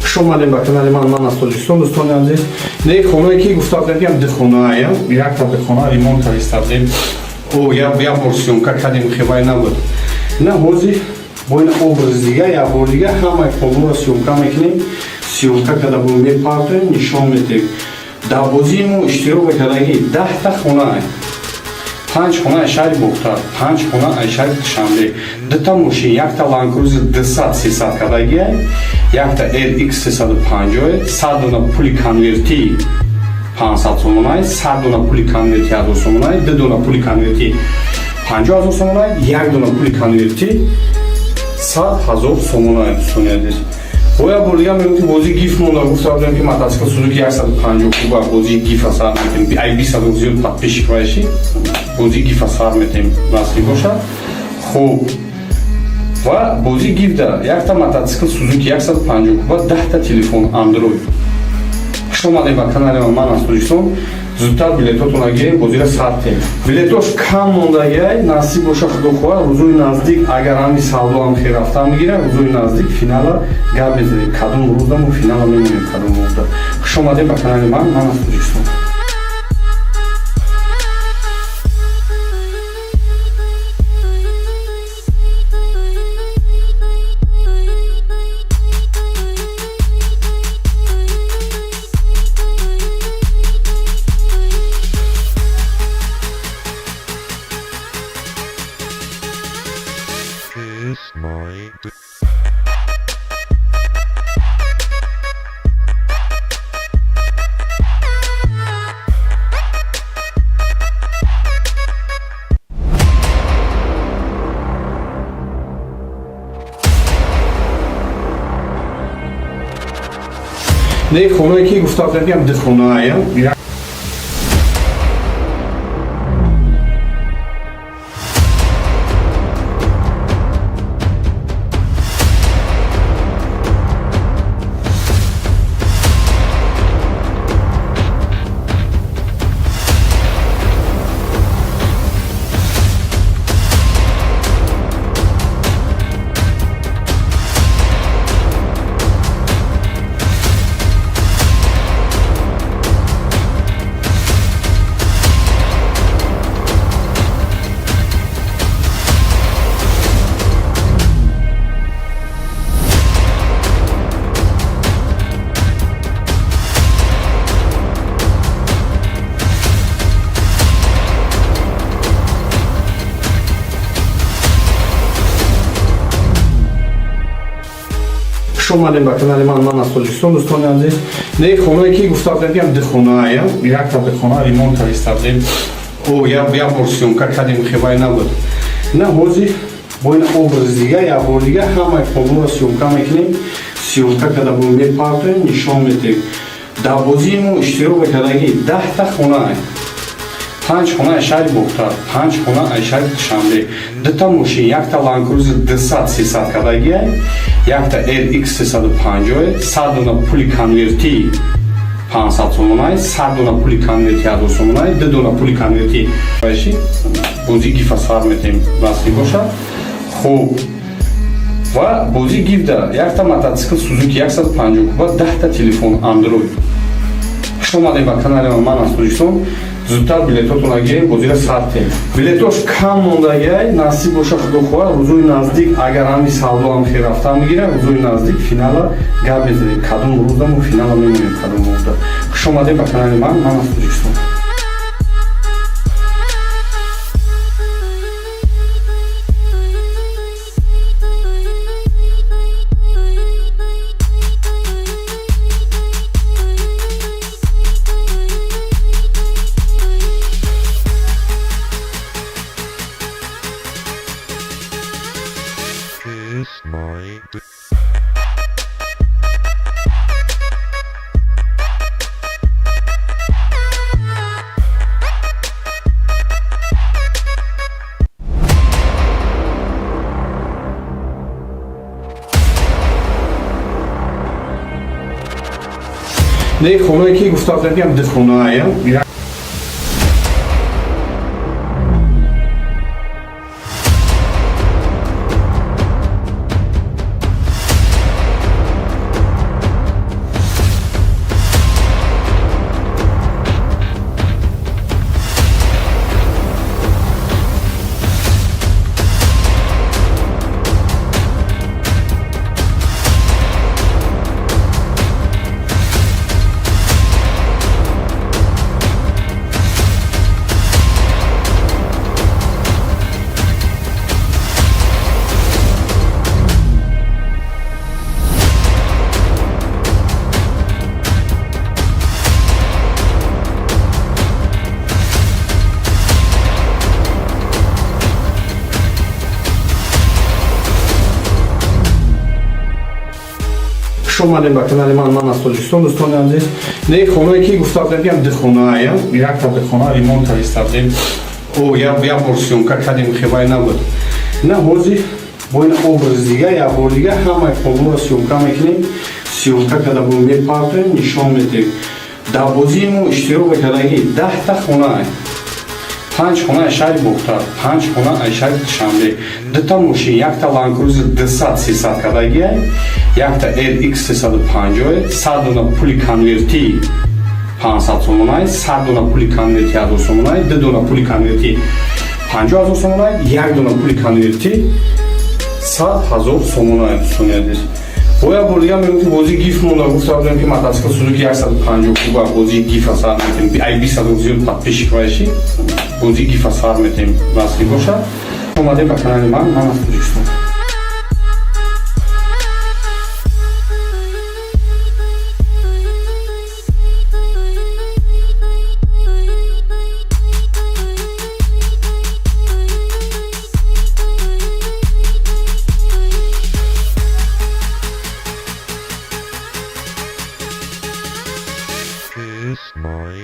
Хуш омадем ба канали ман, ман аз Тоҷикистон, дӯстони азиз. Не, хонае ки гуфта будем, ки ду хонаая, якта хона ремонт карда будем. О, як бор съёмка кардем, хебай набуд. На ҳозир бо ин образ дига, як бор дига ҳамаи хонаро съёмка мекунем. Съёмка карда бо мепартоем, нишон медиҳем. Дар бозии мо иштирок мекардаги 10-та хонаа, панҷ хона аз шаҳри Бохтар, панҷ хона аз шаҳри Душанбе, дута мошин, якта Ланкрузер 200 300 кардагия, якта RX 350, 100 дона пули конверти 500 сомонай, 100 дона пули конверти 1000 сомонай, ду дона пули конверти 50 000 сомонай, як дона пули конверти 100 000 сомонай, дӯстони азиз. Бо як бор дига мегӯм, ки бозии гифт монда. Гуфта будем, ки мотоцикл Сузуки 150 куба бозии гифа сар метем. Ай 20 000 зиёд подписчик вайши, бозии гифа сар метем, насиб бошад. Хуб, ва бозии гифта якта мотоцикл Сузуки 150 куба, 10-та телефон Андроид. Хуш омадем ба канали ман, ман аз Тоҷикистон. Зудтар билетотонро гирем, бозира сар тем. Билетош кам мондагиай, насиб боша, худо хоҳад, рӯзои наздик, агар ҳами савдо ҳам хел рафтан бигира, рӯзои наздик финала гап мезанем, кадом рӯзда мо финала мемонем, кадом рӯзда. Хуш омадем ба канали ман, ман аз Тоҷикистон. Kiss my Не, хонае ки гуфта будем, ки ду хонаая, Хуш омадем ба канали ман, ман аз Тоҷикистон, дӯстони азиз. Не, хонае ки гуфта будем, ки ду хонаая, якта хона ремонт карда будем. О, як бор съёмка кардем, хебай набуд. На ҳозир бо ин образ дига, як бор дига ҳамаи хонаро съёмка мекунем. Съёмка карда бо мепартоем, нишон медиҳем. Дар бозии мо иштирок мекардаги 10-та хонаа, панҷ хона аз шаҳри Бохтар, панҷ хона аз шаҳри Душанбе, дута мошин, якта Ланкрузер 200 300 кардагия, якта RX 350, 100 дона пули конверти 500 сомонай, 100 дона пули конверти 1000 сомонай, ду дона пули конверти вайши, бозии гифа сар метем, насиб бошад. Хуб, ва бозии гифта якта мотоцикл Сузуки 150 куба, 10-та телефон Андроид. Хуш омадем ба канали ман, ман аз Тоҷикистон. Зудтар билетотонро гирем, бозира сар тем. Билетош кам мондагиай, насиб боша, худо хоҳад, рӯзои наздик, агар ҳами савдо ҳам хел рафтан бигира, рӯзои наздик финала гап мезанем, кадом рӯзда мо финала мемонем, кадом рӯзда. Хуш омадем ба канали ман, ман аз Тоҷикистон. Kiss my Не, хонае ки гуфта будем, ки ду хонаая. Хуш омадем ба канали ман, ман аз Тоҷикистон, дӯстони азиз. Не, хонае ки гуфта будем, ки ду хонаая, якта хона ремонт карда будем. О, як бор съёмка кардем, хебай набуд. На ҳозир бо ин образ дига, як бор дига ҳамаи хонаро съёмка мекунем. Съёмка карда бо мепартоем, нишон медиҳем. Дар бозии мо иштирок мекардаги 10-та хона, панҷ хона аз шаҳри Бохтар, панҷ хона аз шаҳри Душанбе, дута мошин, якта Ланкрузер 200 300 кардагиай, якта LX 350, 100 дона пули конвертӣ 500 сомонай, 100 дона пули конверти 1000 сомонай, ду дона пули конверти 50 000 сомонай, як дона пули конверти 100 000 сомонай, дӯстони азиз. Бо як бор дига мегӯм, ки бозии гиф монда. Гуфта будем, ки мотоцикл Сузуки 150 куба бозии гифа сар метем. Ай 20 000 зиёд подписчик вайши, бозии гифа сар метем, насиб бошад. Омадем ба канали ман, ман аз Тоҷикистон. Kiss my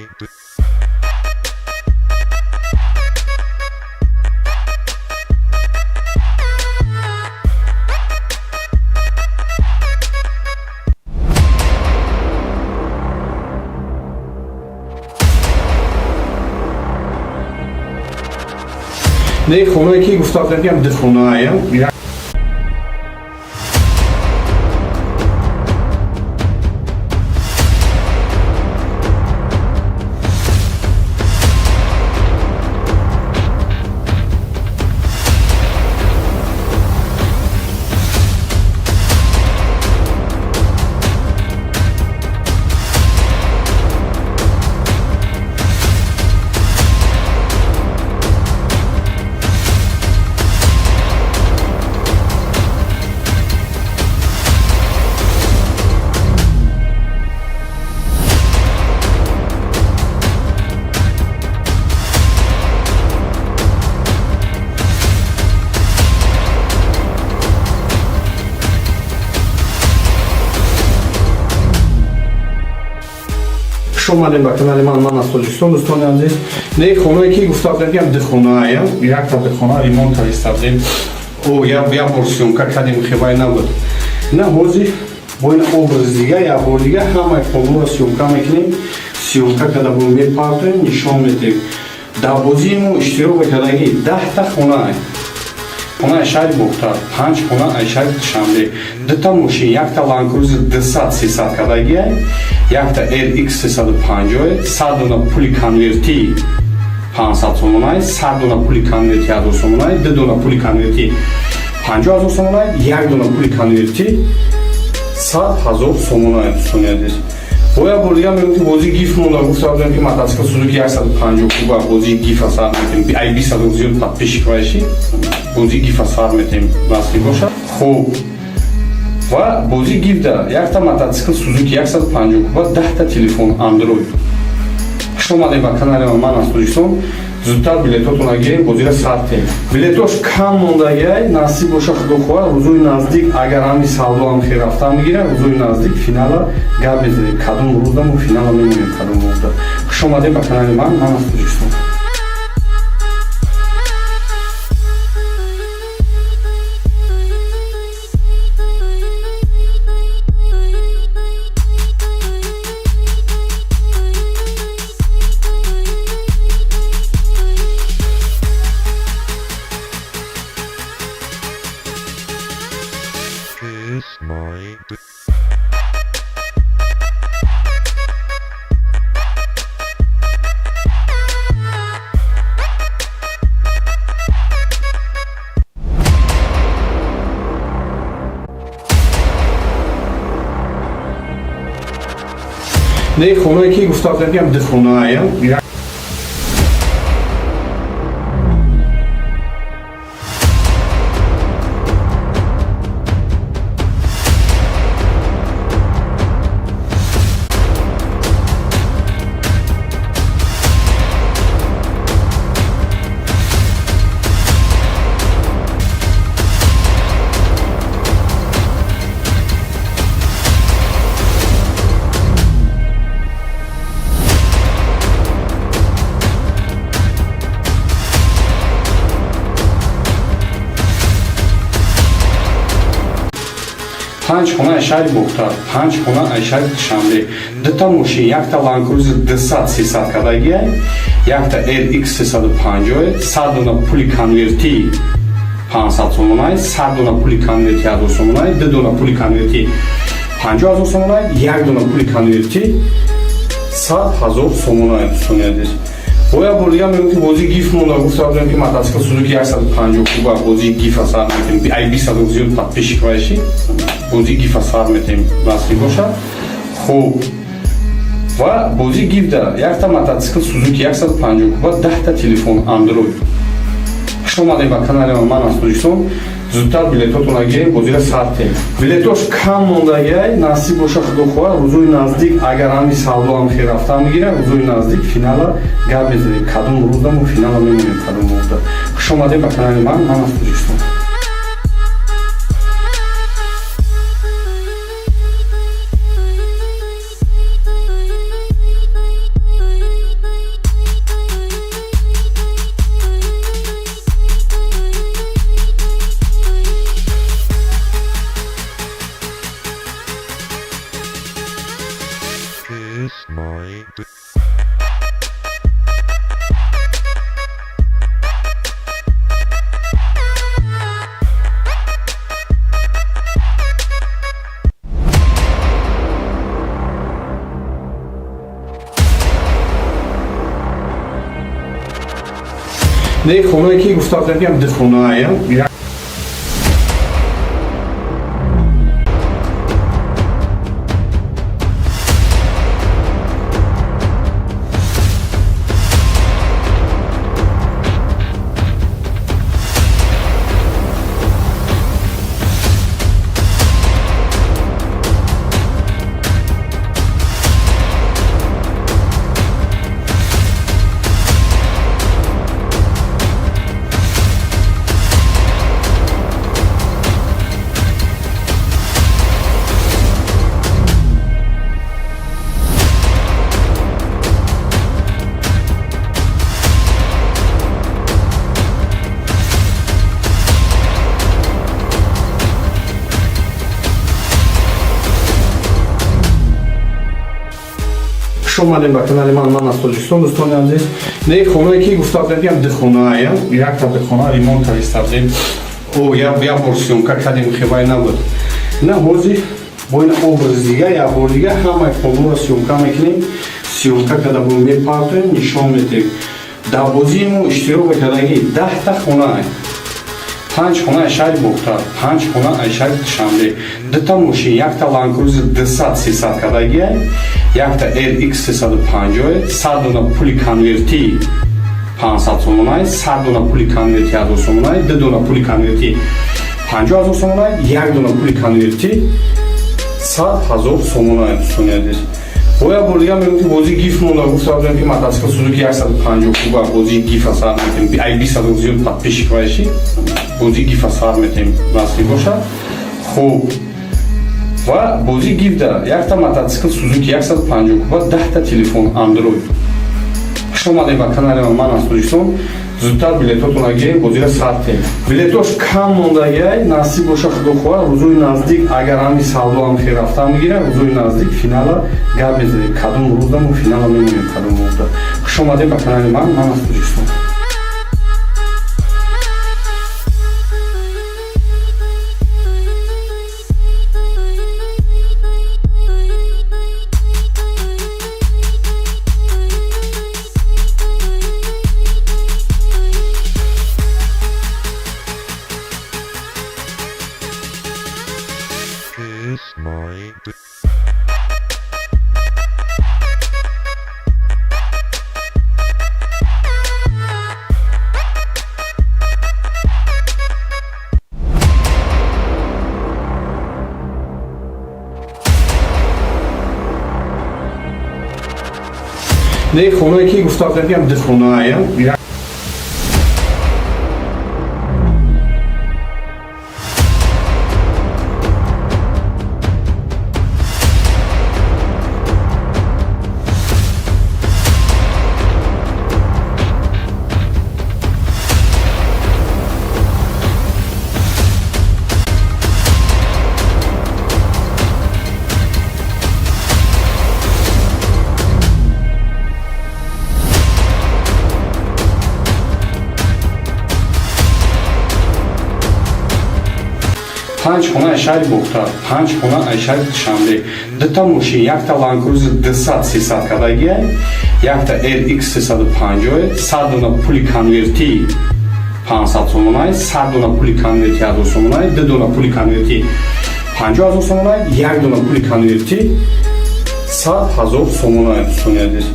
Не, хонае ки гуфта будем, ки ду хонаая. Хуш омадем ба канали ман, ман аз Тоҷикистон, дӯстони азиз. Не, хонае ки гуфта будем, ки ду хонаая, якта хона ремонт карда будем. О, як бор съёмка кардем, хебай набуд. На ҳозир бо ин образ дига, як бор дига ҳамаи хонаро съёмка мекунем. Съёмка карда бо мепартоем, нишон медиҳем. Дар бозии мо иштирок мекардаги 10-та хона, хона аз шаҳри Бохтар, панҷ хона аз шаҳри Душанбе, дута мошин, якта Ланкрузер 200 300 кардагиай, якта LX 350, 100 дона пули конвертӣ 500 сомонай, 100 дона пули конверти 1000 сомонай, ду дона пули конверти 50 000 сомонай, як дона пули конверти 100 000 сомонай, дӯстони азиз. Бо як бор дига мегӯм, ки бозии гиф монда. Гуфта будем, ки мотоцикл Сузуки 150 куба бозии гифа сар метем. Ай 20 000 зиёд подписчик вайши, бозии гифа сар метем, насиб бошад. Хуб, ва бозии гифда якта мотоцикл Сузуки 150 куба, 10-та телефон Андроид. Хуш омадем ба канали ман, ман аз Тоҷикистон. Зудтар билетотонро гирем, бозира сар тем. Билетош кам мондагиай, насиб боша, худо хоҳад, рӯзои наздик, агар ҳами савдо ҳам хел рафтан бигирад, рӯзои наздик финала гап мезанем, кадом рӯзда мо финала мемонем, кадом рӯзда. Хуш омадем ба канали ман, ман аз Тоҷикистон. Kiss my Не, хонае ки гуфта будем, ки ду хонаая. Панҷ хона аз шаҳри Бохтар, панҷ хона аз шаҳри Душанбе, дута мошин: якта Ланкрузер 200 300 кадагиай, якта LX 350, 100 дона пули конверти 500 сомонай, 100 дона пули конверти 1000 сомонай, ду дона пули конверти 50 000 сомонай, як дона пули конверти 100 000 сомонай. Дӯстони азиз, бо як бор дига мегӯм, ки бозии гиф монда. Гуфта будем, ки мотоцикл Сузуки 150 куба бозии гифа сар метем. Ай 20 000 зиёд подписчик вайши, бозии гифа сар метем, насиб бошад. Хуб, ва бозии гифда якта мотоцикл Сузуки 150 куба, 10-та телефон Андроид. Хуш омадем ба канали ман, аз Тоҷикистон. Зудтар билетотона гирем, бозира сар тем. Билетош кам мондагиай. Насиб боша, худо хоҳад, рӯзои наздик, агар ҳами савдо ҳам хел рафтан бигира, рӯзои наздик финала гап мезанем, кадом рӯзда мо финала мемонем, кадом рӯзда. Хуш омадем ба канали ман, ман аз Тоҷикистон. Kiss my Не, хонае ки гуфта будем, ки ду хонаая. Хуш омадем ба канали ман, ман аз Тоҷикистон. Дӯстони азиз, не, хонае ки гуфта будем, ки ду хонаая, якта хона ремонт кариста будем. О, як бор съёмка кардем, хебай набуд. На ҳозир бо ин образ дига, як бор дига ҳамаи хонаро съёмка мекунем. Съёмка карда бо мепартоем, нишон медиҳем. Дар бозии мо иштирок мекардаги 10-та хонаа: панҷ хона аз шаҳри Бохтар, панҷ хона аз шаҳри Душанбе, дута мошин: якта Ланкрузер 200 300 кадагиай, якта LX 350, 100 дона пули конверти 500 сомонай, 100 дона пули конверти 1000 сомонай, ду дона пули конверти 50 000 сомонай, як дона пули конверти 100 000 сомонай. Дӯстони азиз, бо як бор дига мегӯм, ки бозии гиф монда. Гуфта будем, ки мотоцикл Сузуки 150 куба бозии гифа сар метем. Ай 20 000 зиёд подписчик вайши, бозии гифа сар метем, насиб бошад. Хуб, ва бозии гифда якта мотоцикл Сузуки 150 куба, 10-та телефон Андроид. Хуш омадем ба канали ман, аз Тоҷикистон. Зудтар билетотона гирем, бозира сар тем. Билетош кам мондагиай. Насиб боша, худо хоҳад, рӯзои наздик, агар ҳами савдо ҳам хел рафтан бигира, рӯзои наздик финала гап мезанем, кадом рӯзда мо финала мемонем, кадом рӯзда. Хуш омадем ба канали ман, ман аз Тоҷикистон. Kiss my Не, хонае ки гуфта будем, ки ду хонаая. Панҷ хона аз шаҳри Бохтар, панҷ хона аз шаҳри Душанбе, дута мошин, якта Ланд Крузер 200 300 кардагиай, якта RX 350, 100 дона пули конвертӣ 500 сомонай, 100 дона пули конвертӣ 1000 сомонай, ду дона пули конвертӣ 50 000 сомонай, як дона пули конвертӣ 100 000 сомонай, дӯстони азиз.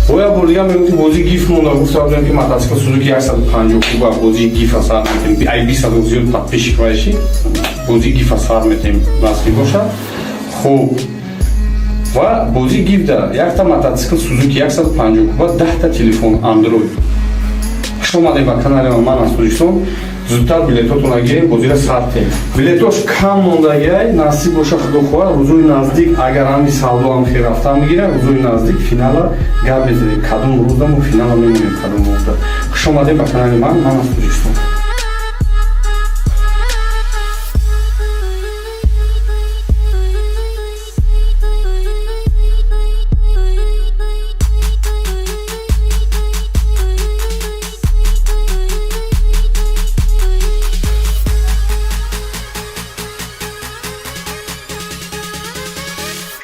Бо як бор дига мегӯм, ки бозии гиф монда. Гуфта будем, ки мотоцикл Сузуки 150 куба бозии гифа сар метем. Ай 20 000 зиёд подписчик вайши, бозии гифа сар метем, насиб бошад. Хуб, ва бозии гифда якта мотоцикл Сузуки 150 куба, 10-та телефон Android. Хуш омадед ба канали ман аз Тоҷикистон. Зудтар билетотонро гирем, бозира сар тем. Билетош кам мондагиай, насиб боша, худо хоҳад, рӯзои наздик, агар ҳами савдо ҳам хел рафтан бигира, рӯзои наздик финала гап мезанем, кадом рӯзда мо финала мемонем, кадом рӯзда. Хуш омадед ба канали ман, ман аз Тоҷикистон.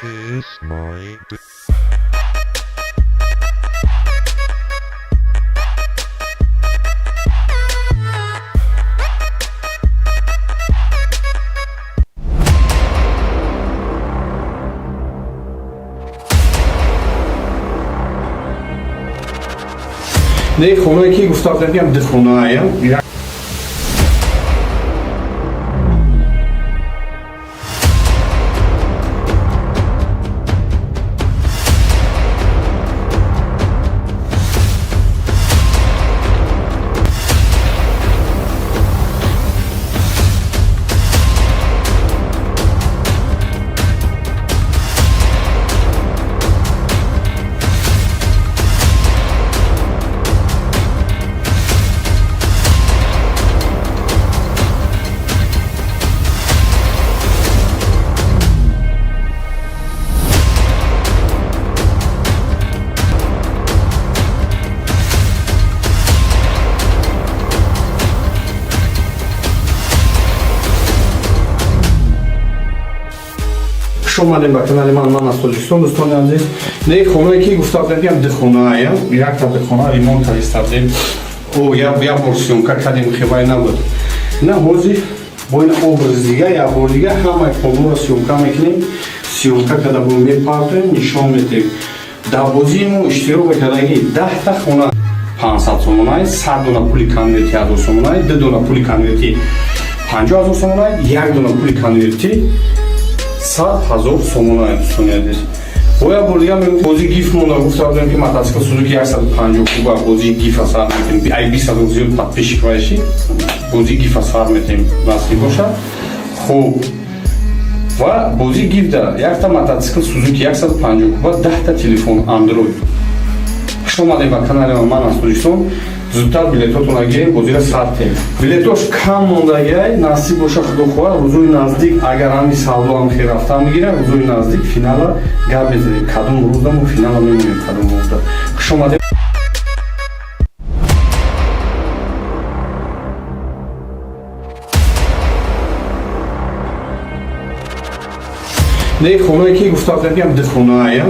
Kiss my dick. Не, хонае ки гуфта будем, ки ду хонаая. Хуш омадем ба канали ман, ман аз Тоҷикистон, дӯстони азиз. Не, хонае ки гуфта будем, ки ду хонаая, якта хона ремонт карда будем. О, як бор съёмка кардем, хебай набуд. На ҳозир бо ин образ дига, як бор дига ҳамаи хонаро съёмка мекунем, съёмка карда бо мепартоем, нишон медиҳем. Дар бозии мо иштирок мекардагӣ 10-та хона 500 сомонай, 100 дона пули конвертӣ 1000 сомонай, ду дона пули конвертӣ 50 000 сомонай, як дона пули конвертӣ 100 000 сомонай, дӯстони азиз. Бо як бор дига мегӯм, бозии гиф монда. Гуфта будем, ки мотоцикл Сузуки 150 куба бозии гифа сар метем. Ай 20 000 зиёд подписчик вайши, бозии гифа сар метем, насиб бошад. Хуб, ва бозии гифда якта мотоцикл Сузуки 150 куба, 10-та телефон Android. Хуш омадед ба канали ман аз Тоҷикистон. Зудтар билетотонро гирем, бозира сар тем. Билетош кам мондагиай, насиб боша, худо хоҳад, рӯзои наздик, агар ҳами савдо ҳам хел рафтан бигира, рӯзои наздик финала гап мезанем, кадом рӯзда мо финала мемонем, кадом рӯзда. Хуш омадед. Не, хонае ки гуфта будем, ки ду хонаая.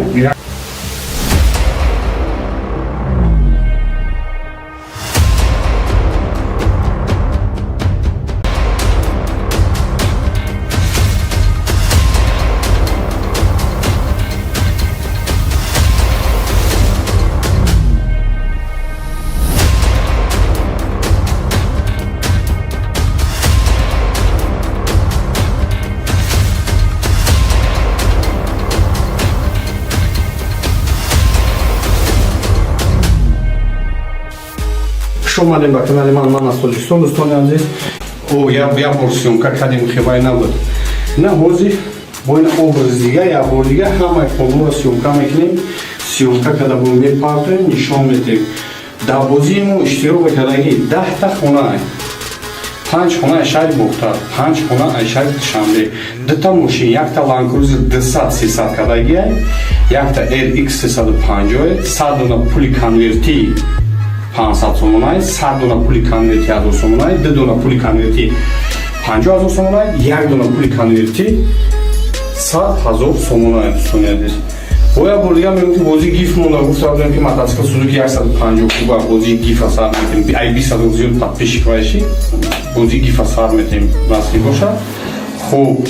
Хуш омадем ба канали ман, ман аз Тоҷикистон, дӯстони азиз. О, як бор съёмка кардем, хебай набуд. На ҳозир бо ин образ дига, як бор дига ҳамаи хонаро съёмка мекунем, съёмка карда бо мепартоем, нишон медиҳем. Дар бозии мо иштирок мекардагӣ 10-та хона, панҷ хона аз шаҳри Бохтар, панҷ хона аз шаҳри Душанбе, дута мошин, якта Ланд Крузер 200 300 кардагиай, якта RX 350, 100 дона пули конвертӣ 500 сомонай, 100 дона пули конвертӣ 1000 сомонай, ду дона пули конвертӣ 50 000 сомона, як дона пули конвертӣ 100 000 сомона. Дӯстони азиз, бо як бор дига мегӯм, ки бозии гифт монда. Гуфта будем, ки мотоцикл Сузуки 150 куба бозии гифа сар метем. Ай 20 000 зиёд подписчик вайши, бозии гифа сар метем, насиб бошад. Хуб,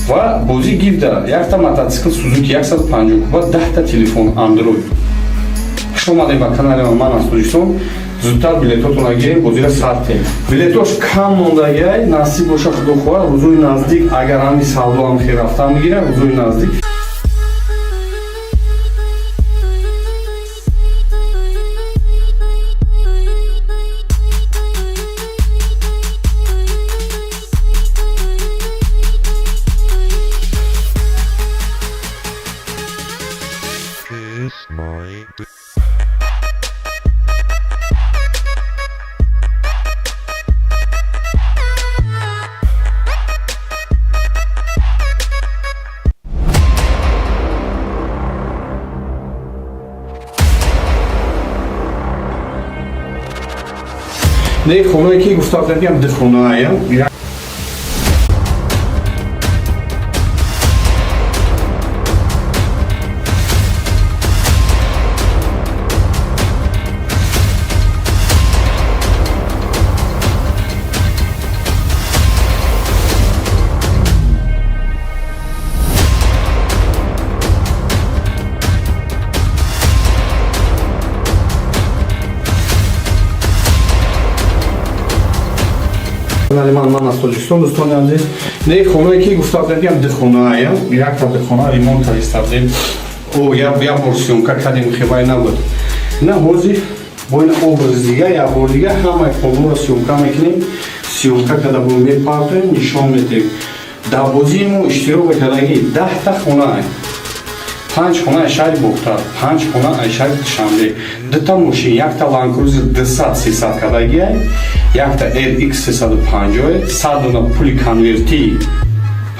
ва бозии гифта якта мотоцикл Сузуки 150 куба, 10-та телефон Андроид. Хуш омадем ба канали ман аз Тоҷикистон. Зудтар билетотонро гирем, бозира сар тем. Билетош кам мондагиай. Насиб боша, худо хоҳад, рӯзои наздик, агар ҳами савдо ҳам хел рафтан бигирад, рӯзои наздик. Kiss my dick. Не, хонае ки гуфта будем, ки ду хонаая. Канали ман аз Тоҷикистон. Дӯстони азиз, не, хонае ки гуфта будем, ки ду хонаая, якта хона ремонт карда будем. О, як бор съёмка кардем, хебай набуд. На, ҳозир бо ин образ дига, як бор дига ҳамаи хонаро съёмка мекунем. Съёмка карда бо мепартоем, нишон медиҳем. Дар бозии мо иштирок мекардаги 10-та хона: панҷ хона аз шаҳри Бохтар, панҷ хона аз шаҳри Душанбе, дута мошин, якта Ланкрузер 200 300 кардагиай, якта RX 350, 100 дона пули конвертӣ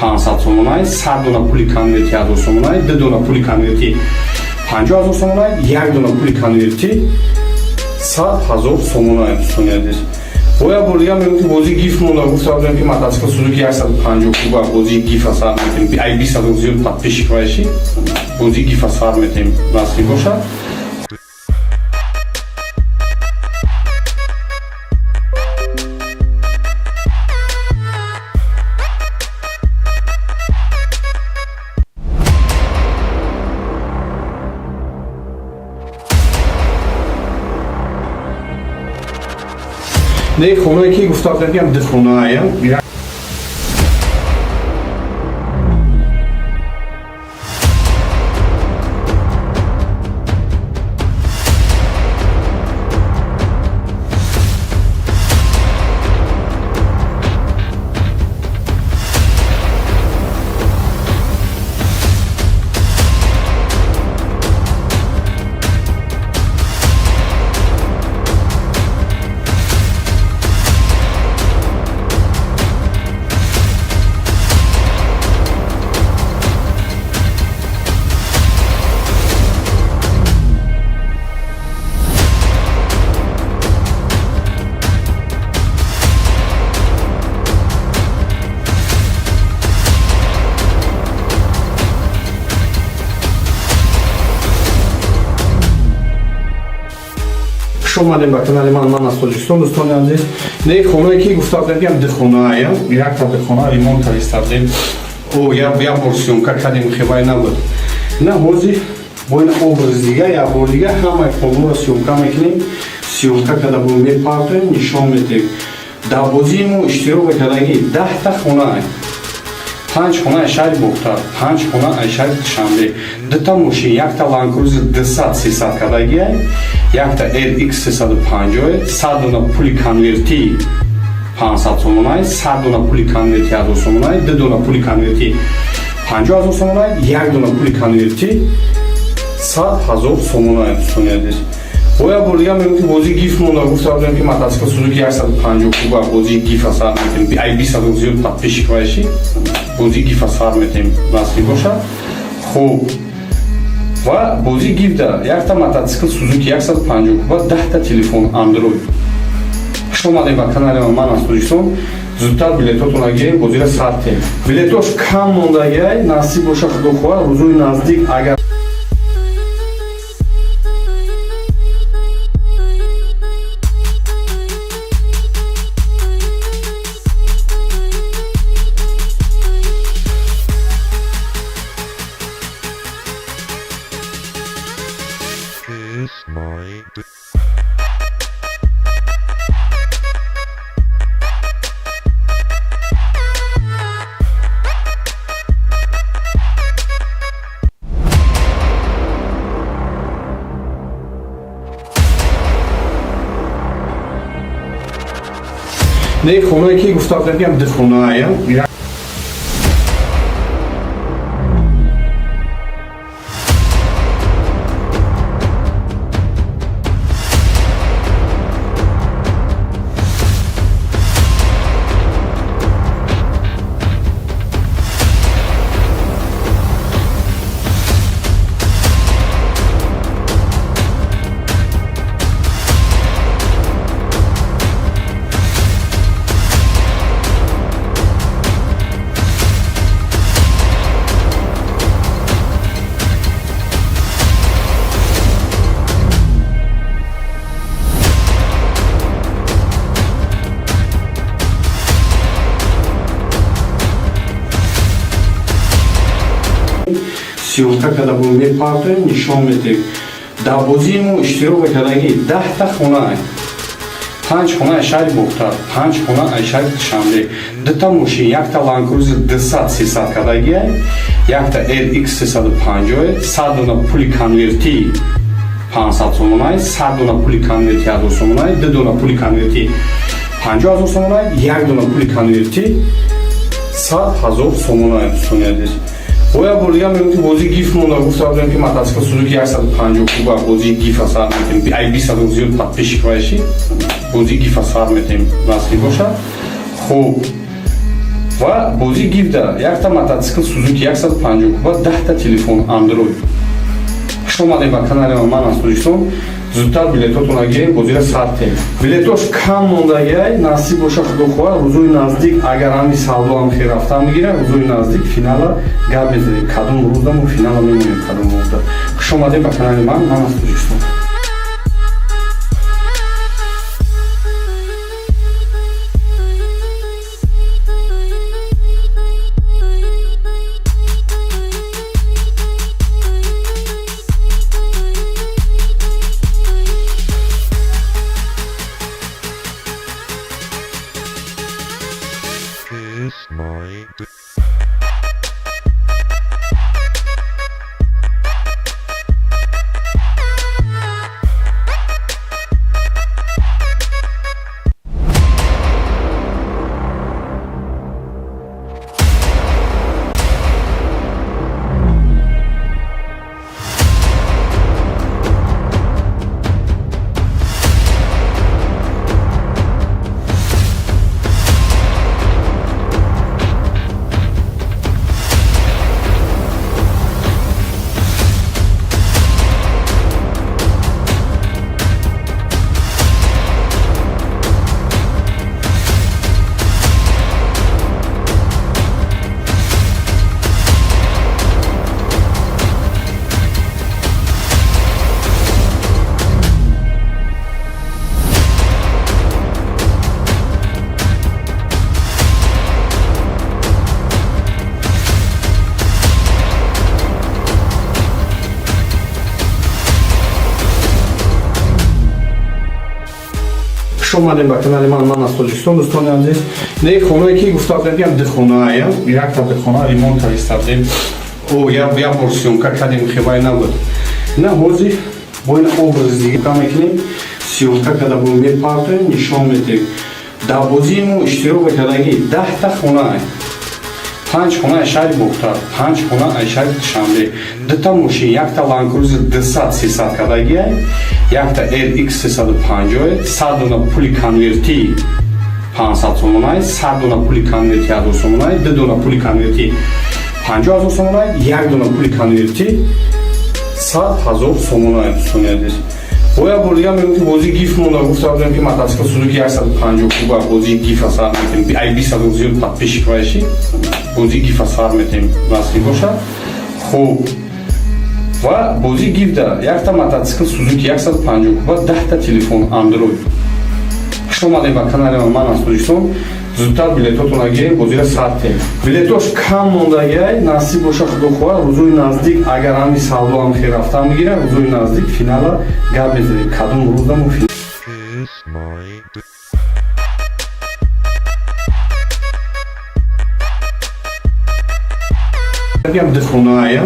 500 сомонай, 100 дона пули конверти 1000 сомонай, ду дона пули конверти 50 000 сомонай, як дона пули конвертӣ 100 000 сомонай. Дӯстони азиз, бо як бор дига мегӯм, ки бозии гифт монда. Гуфта будем, ки мотоцикл Сузуки 150 куба бозии гифа сар метем. Ай 20 000 зиёд подписчик вайши, бозии гифа сар метем, насиб бошад. Не, хонае ки гуфта будем, ки ду хонаая. Хуш омадем ба канали ман аз Тоҷикистон. Дӯстони азиз, не, хонае ки гуфта будем, ки ду хонаая, якта хона ремонт карда будем. О, як бор съёмка кардем, хебай набуд. На, ҳозир бо ин образ дига, як бор дига ҳамаи хонаро съёмка мекунем. Съёмка карда бо мепартоем, нишон медиҳем. Дар бозии мо иштирок мекардаги 10-та хона: панҷ хона аз шаҳри Бохтар, панҷ хона аз шаҳри Душанбе, дута мошин, якта Ланкрузер 200 300 кардагиай, якта RX 350, 100 дона пули конвертӣ 500 сомонай, 100 дона пули конверти 1000 сомонай, ду дона пули конверти 50 000 сомонай, як дона пули конверти 100 000 сомонай. Дӯстони азиз, бо як бор дига мегӯм, ки бозии гифт монда. Гуфта будем, ки мотоцикл Сузуки 150 куба бозии гифа сар метем. Ай 20 000 зиёд подписчик вайши, бозии гифа сар метем, насиб бошад. Хуб, ва бозии гифта якта мотоцикл Сузуки 150 куба, 10-та телефон Андроид. Хуш омадем ба канали ман аз Тоҷикистон. Зудтар билетотонро гирем, бозира сар тем. Билетош кам мондагиай, насиб боша, худо хоҳад, рӯзои наздик агар Kiss my dick. Не, хонае ки гуфта будем, ки ҳам ду хонаая. Съёмка карда бо мепартоем, нишон медиҳем. Дар бозии мо иштирок мекардагӣ 10-та хона: панҷ хона аз шаҳри Бохтар, панҷ хона аз шаҳри Душанбе, дута мошин, якта Ланкрузер 200 300 кардагиай, якта RX 350, 100 дона пули конвертӣ 500 сомонай, 100 дона пули конверти 1000 сомонай, ду дона пули конверти 50 000 сомонай, як дона пули конверти 100 000 сомонай. Дӯстони азиз, боя бор дига мегӯм, ки бозии гиф монда. Гуфта будем, ки мотоцикл Сузуки 150 куба бозии гифа сар метем. Ай 20 000 зиёд подписчик вайши, бозии гифа сар метем, насиб бошад. Хуб, ва бозии гифда якта мотоцикл Сузуки 150 куба, 10-та телефон Андроид. Хуш омадем ба канали ман аз Тоҷикистон. Зудтар билетотонро гирем, бозира сар тем. Билетош кам мондагиай, насиб боша, худо хоҳад, рӯзои наздик агар ҳами савдо ҳам хел рафтан бигирад, рӯзои наздик финала гап мезанем, кадом рӯза мо финала мемонем, кадом рӯза. Хуш омадем ба канали ман, ман аз Тоҷикистон. Kiss my dick. Хуш омадем ба канали ман, ман аз Тоҷикистон. Дӯстони азиз, не, хонае ки гуфта будем, ки ҳам ду хонаая, якта ду хона ремонт карда будем. О як бор съёмка кардем, хебай набуд. На, ҳозир бо ин образ дига мекунем, съёмка карда бо мепартоем, нишон медиҳем. Дар бозии мо иштирок мекардагӣ 10-та хона: панҷ хона аз шаҳри Бохтар, панҷ хона аз шаҳри Душанбе, дута мошин, якта Ланкрузер 200 300 кардагиай, якта RX 350, 100 дона пули конверти 500 сомонай, 100 дона пули конверти 1000 сомонай, ду дона пули конверти 50 000 сомонай, як дона пули конверти 100 000 сомонай. Дӯстони азиз, Бо як бор дига мегӯм, ки бозии гиф монда. Гуфта будем, ки мотоцикл Сузуки 150 куба бозии гифа сар метем. Ай 20 000 зиёд подписчик вайши, бозии гифа сар метем, насиб бошад. Хуб, ва бозии гифда якта мотоцикл Сузуки 150 куба, 10-та телефон Андроид. Хуш омадем ба канали ман аз Тоҷикистон. Зудтар билетотона гирем, бозира сар тем. Билетош кам мондагиай. Насиб боша, худо хоҳад, рӯзои наздик, агар ҳами савдо ҳам хел рафта мегира, рӯзои наздик финала гап мезанем, кадом рӯзда мо финал. Kiss my Дихонаая.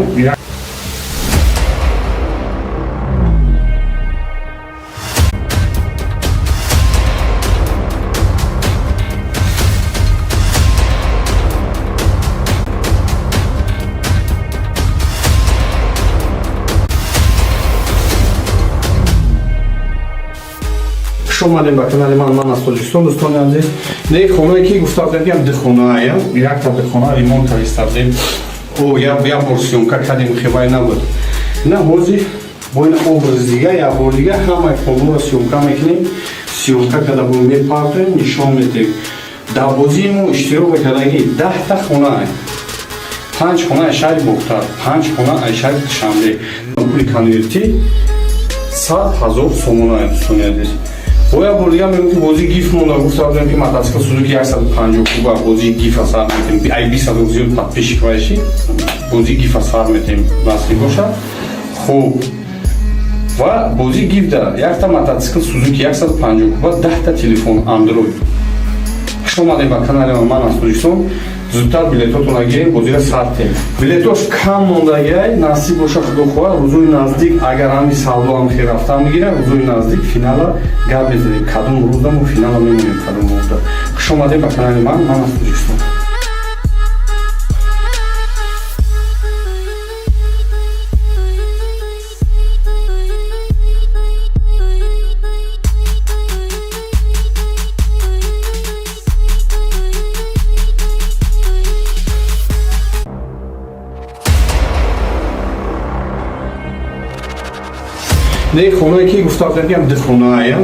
Хуш омадем ба канали ман, ман аз Тоҷикистон, дӯстони азиз. Не, хонае ки гуфта будем, ки дихонаая, якта дихона ремонт кариста будем. О, як бор съёмка кардем, хебай набуд. На, ҳозир бо ин образ дига, як бор дига ҳамаи хонаро съёмка мекунем. Съёмка карда бо мепартоем, нишон медиҳем. Дар бозии мо иштирок мекардаги 10-та хона: панҷ хона аз шаҳри Бохтар, панҷ хона аз шаҳри Душанбе. Пули конвертӣ 100 000 сомона, дӯстони азиз. Бо як бор дига мегӯм, ки бозии гиф монда. Гуфта будем, ки мотоцикл Сузуки 150 куба бозии гифа сар метем. Ай 20 000 зиёд подписчик вайши, бозии гифа сар метем, насиб бошад. Хуб, ва бозии гифда якта мотоцикл Сузуки 150 куба, 10-та телефон Андроид. Хуш омадем ба канали ман аз Тоҷикистон. Зудтар билетотона гирем, бозира сар тем. Билетош кам мондагиай. Насиб боша, худо хоҳад, рӯзои наздик, агар ҳами савдо ҳам хел рафта мегира, рӯзои наздик финала гап мезанем, кадом рӯзда мо финала мемонем, кадом рӯзда. Хуш омадем ба канали ман, ман аз Тоҷикистон. Не, хонае ки гуфта будем, ки дихонаая.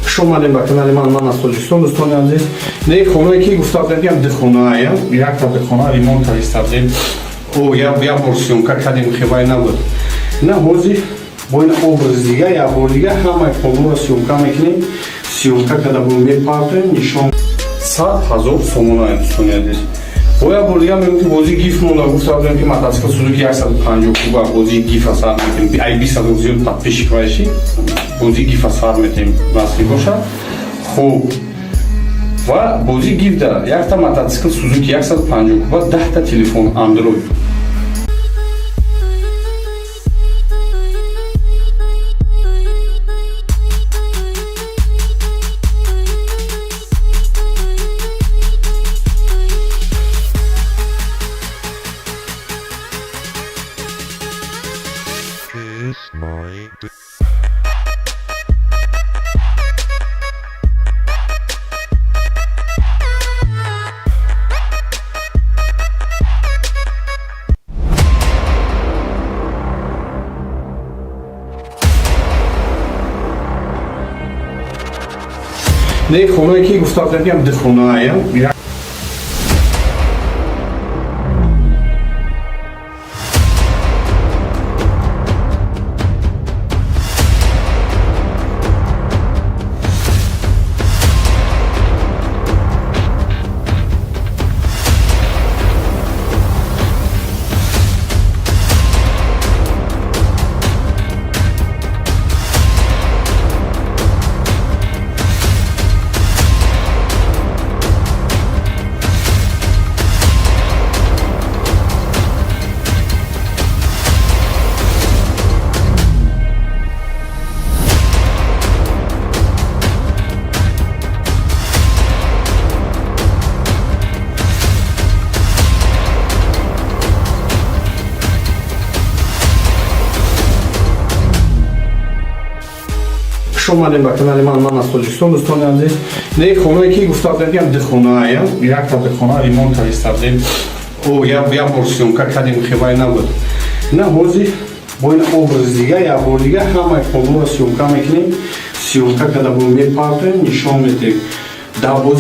Хуш омадем ба канали ман, ман аз Тоҷикистон, дӯстони азиз. Не, хонае ки гуфта будем, ки дихонаая, якта дихона ремонт кариста будем. О, як бор съёмка кардем, хебай набуд. На, ҳозир бо ин образ дига, як бор дига ҳамаи хонаро съёмка мекунем. Съёмка карда бо мепартоем, нишон. 100 000 сомона, дӯстони азиз. Бо як бор дига мегӯм, ки бозии гиф монда. Гуфта будем, ки мотоцикл Сузуки 150 куба бозии гифа сар метем. Ай 20 000 зиёд подписчик вайши, бозии гифа сар метем, насиб бошад. Хуб, ва бозии гифда якта мотоцикл Сузуки 150 куба, 10-та телефон Андроид. Kiss my Не, хонае ки гуфта будем, ки дихонаая. Хуш омадем ба канали ман, ман аз Тоҷикистон, дӯстони азиз. Не, хонае ки гуфта будем, ки ду хонаа, якта хона ремонт карда будем. О, як бор съёмка кардем, хебай набуд. На, ҳозир бо ин образ дига, як бор дига ҳамаи хонаро съёмка мекунем. Съёмка карда бо мепартоем, нишон медиҳем. Дар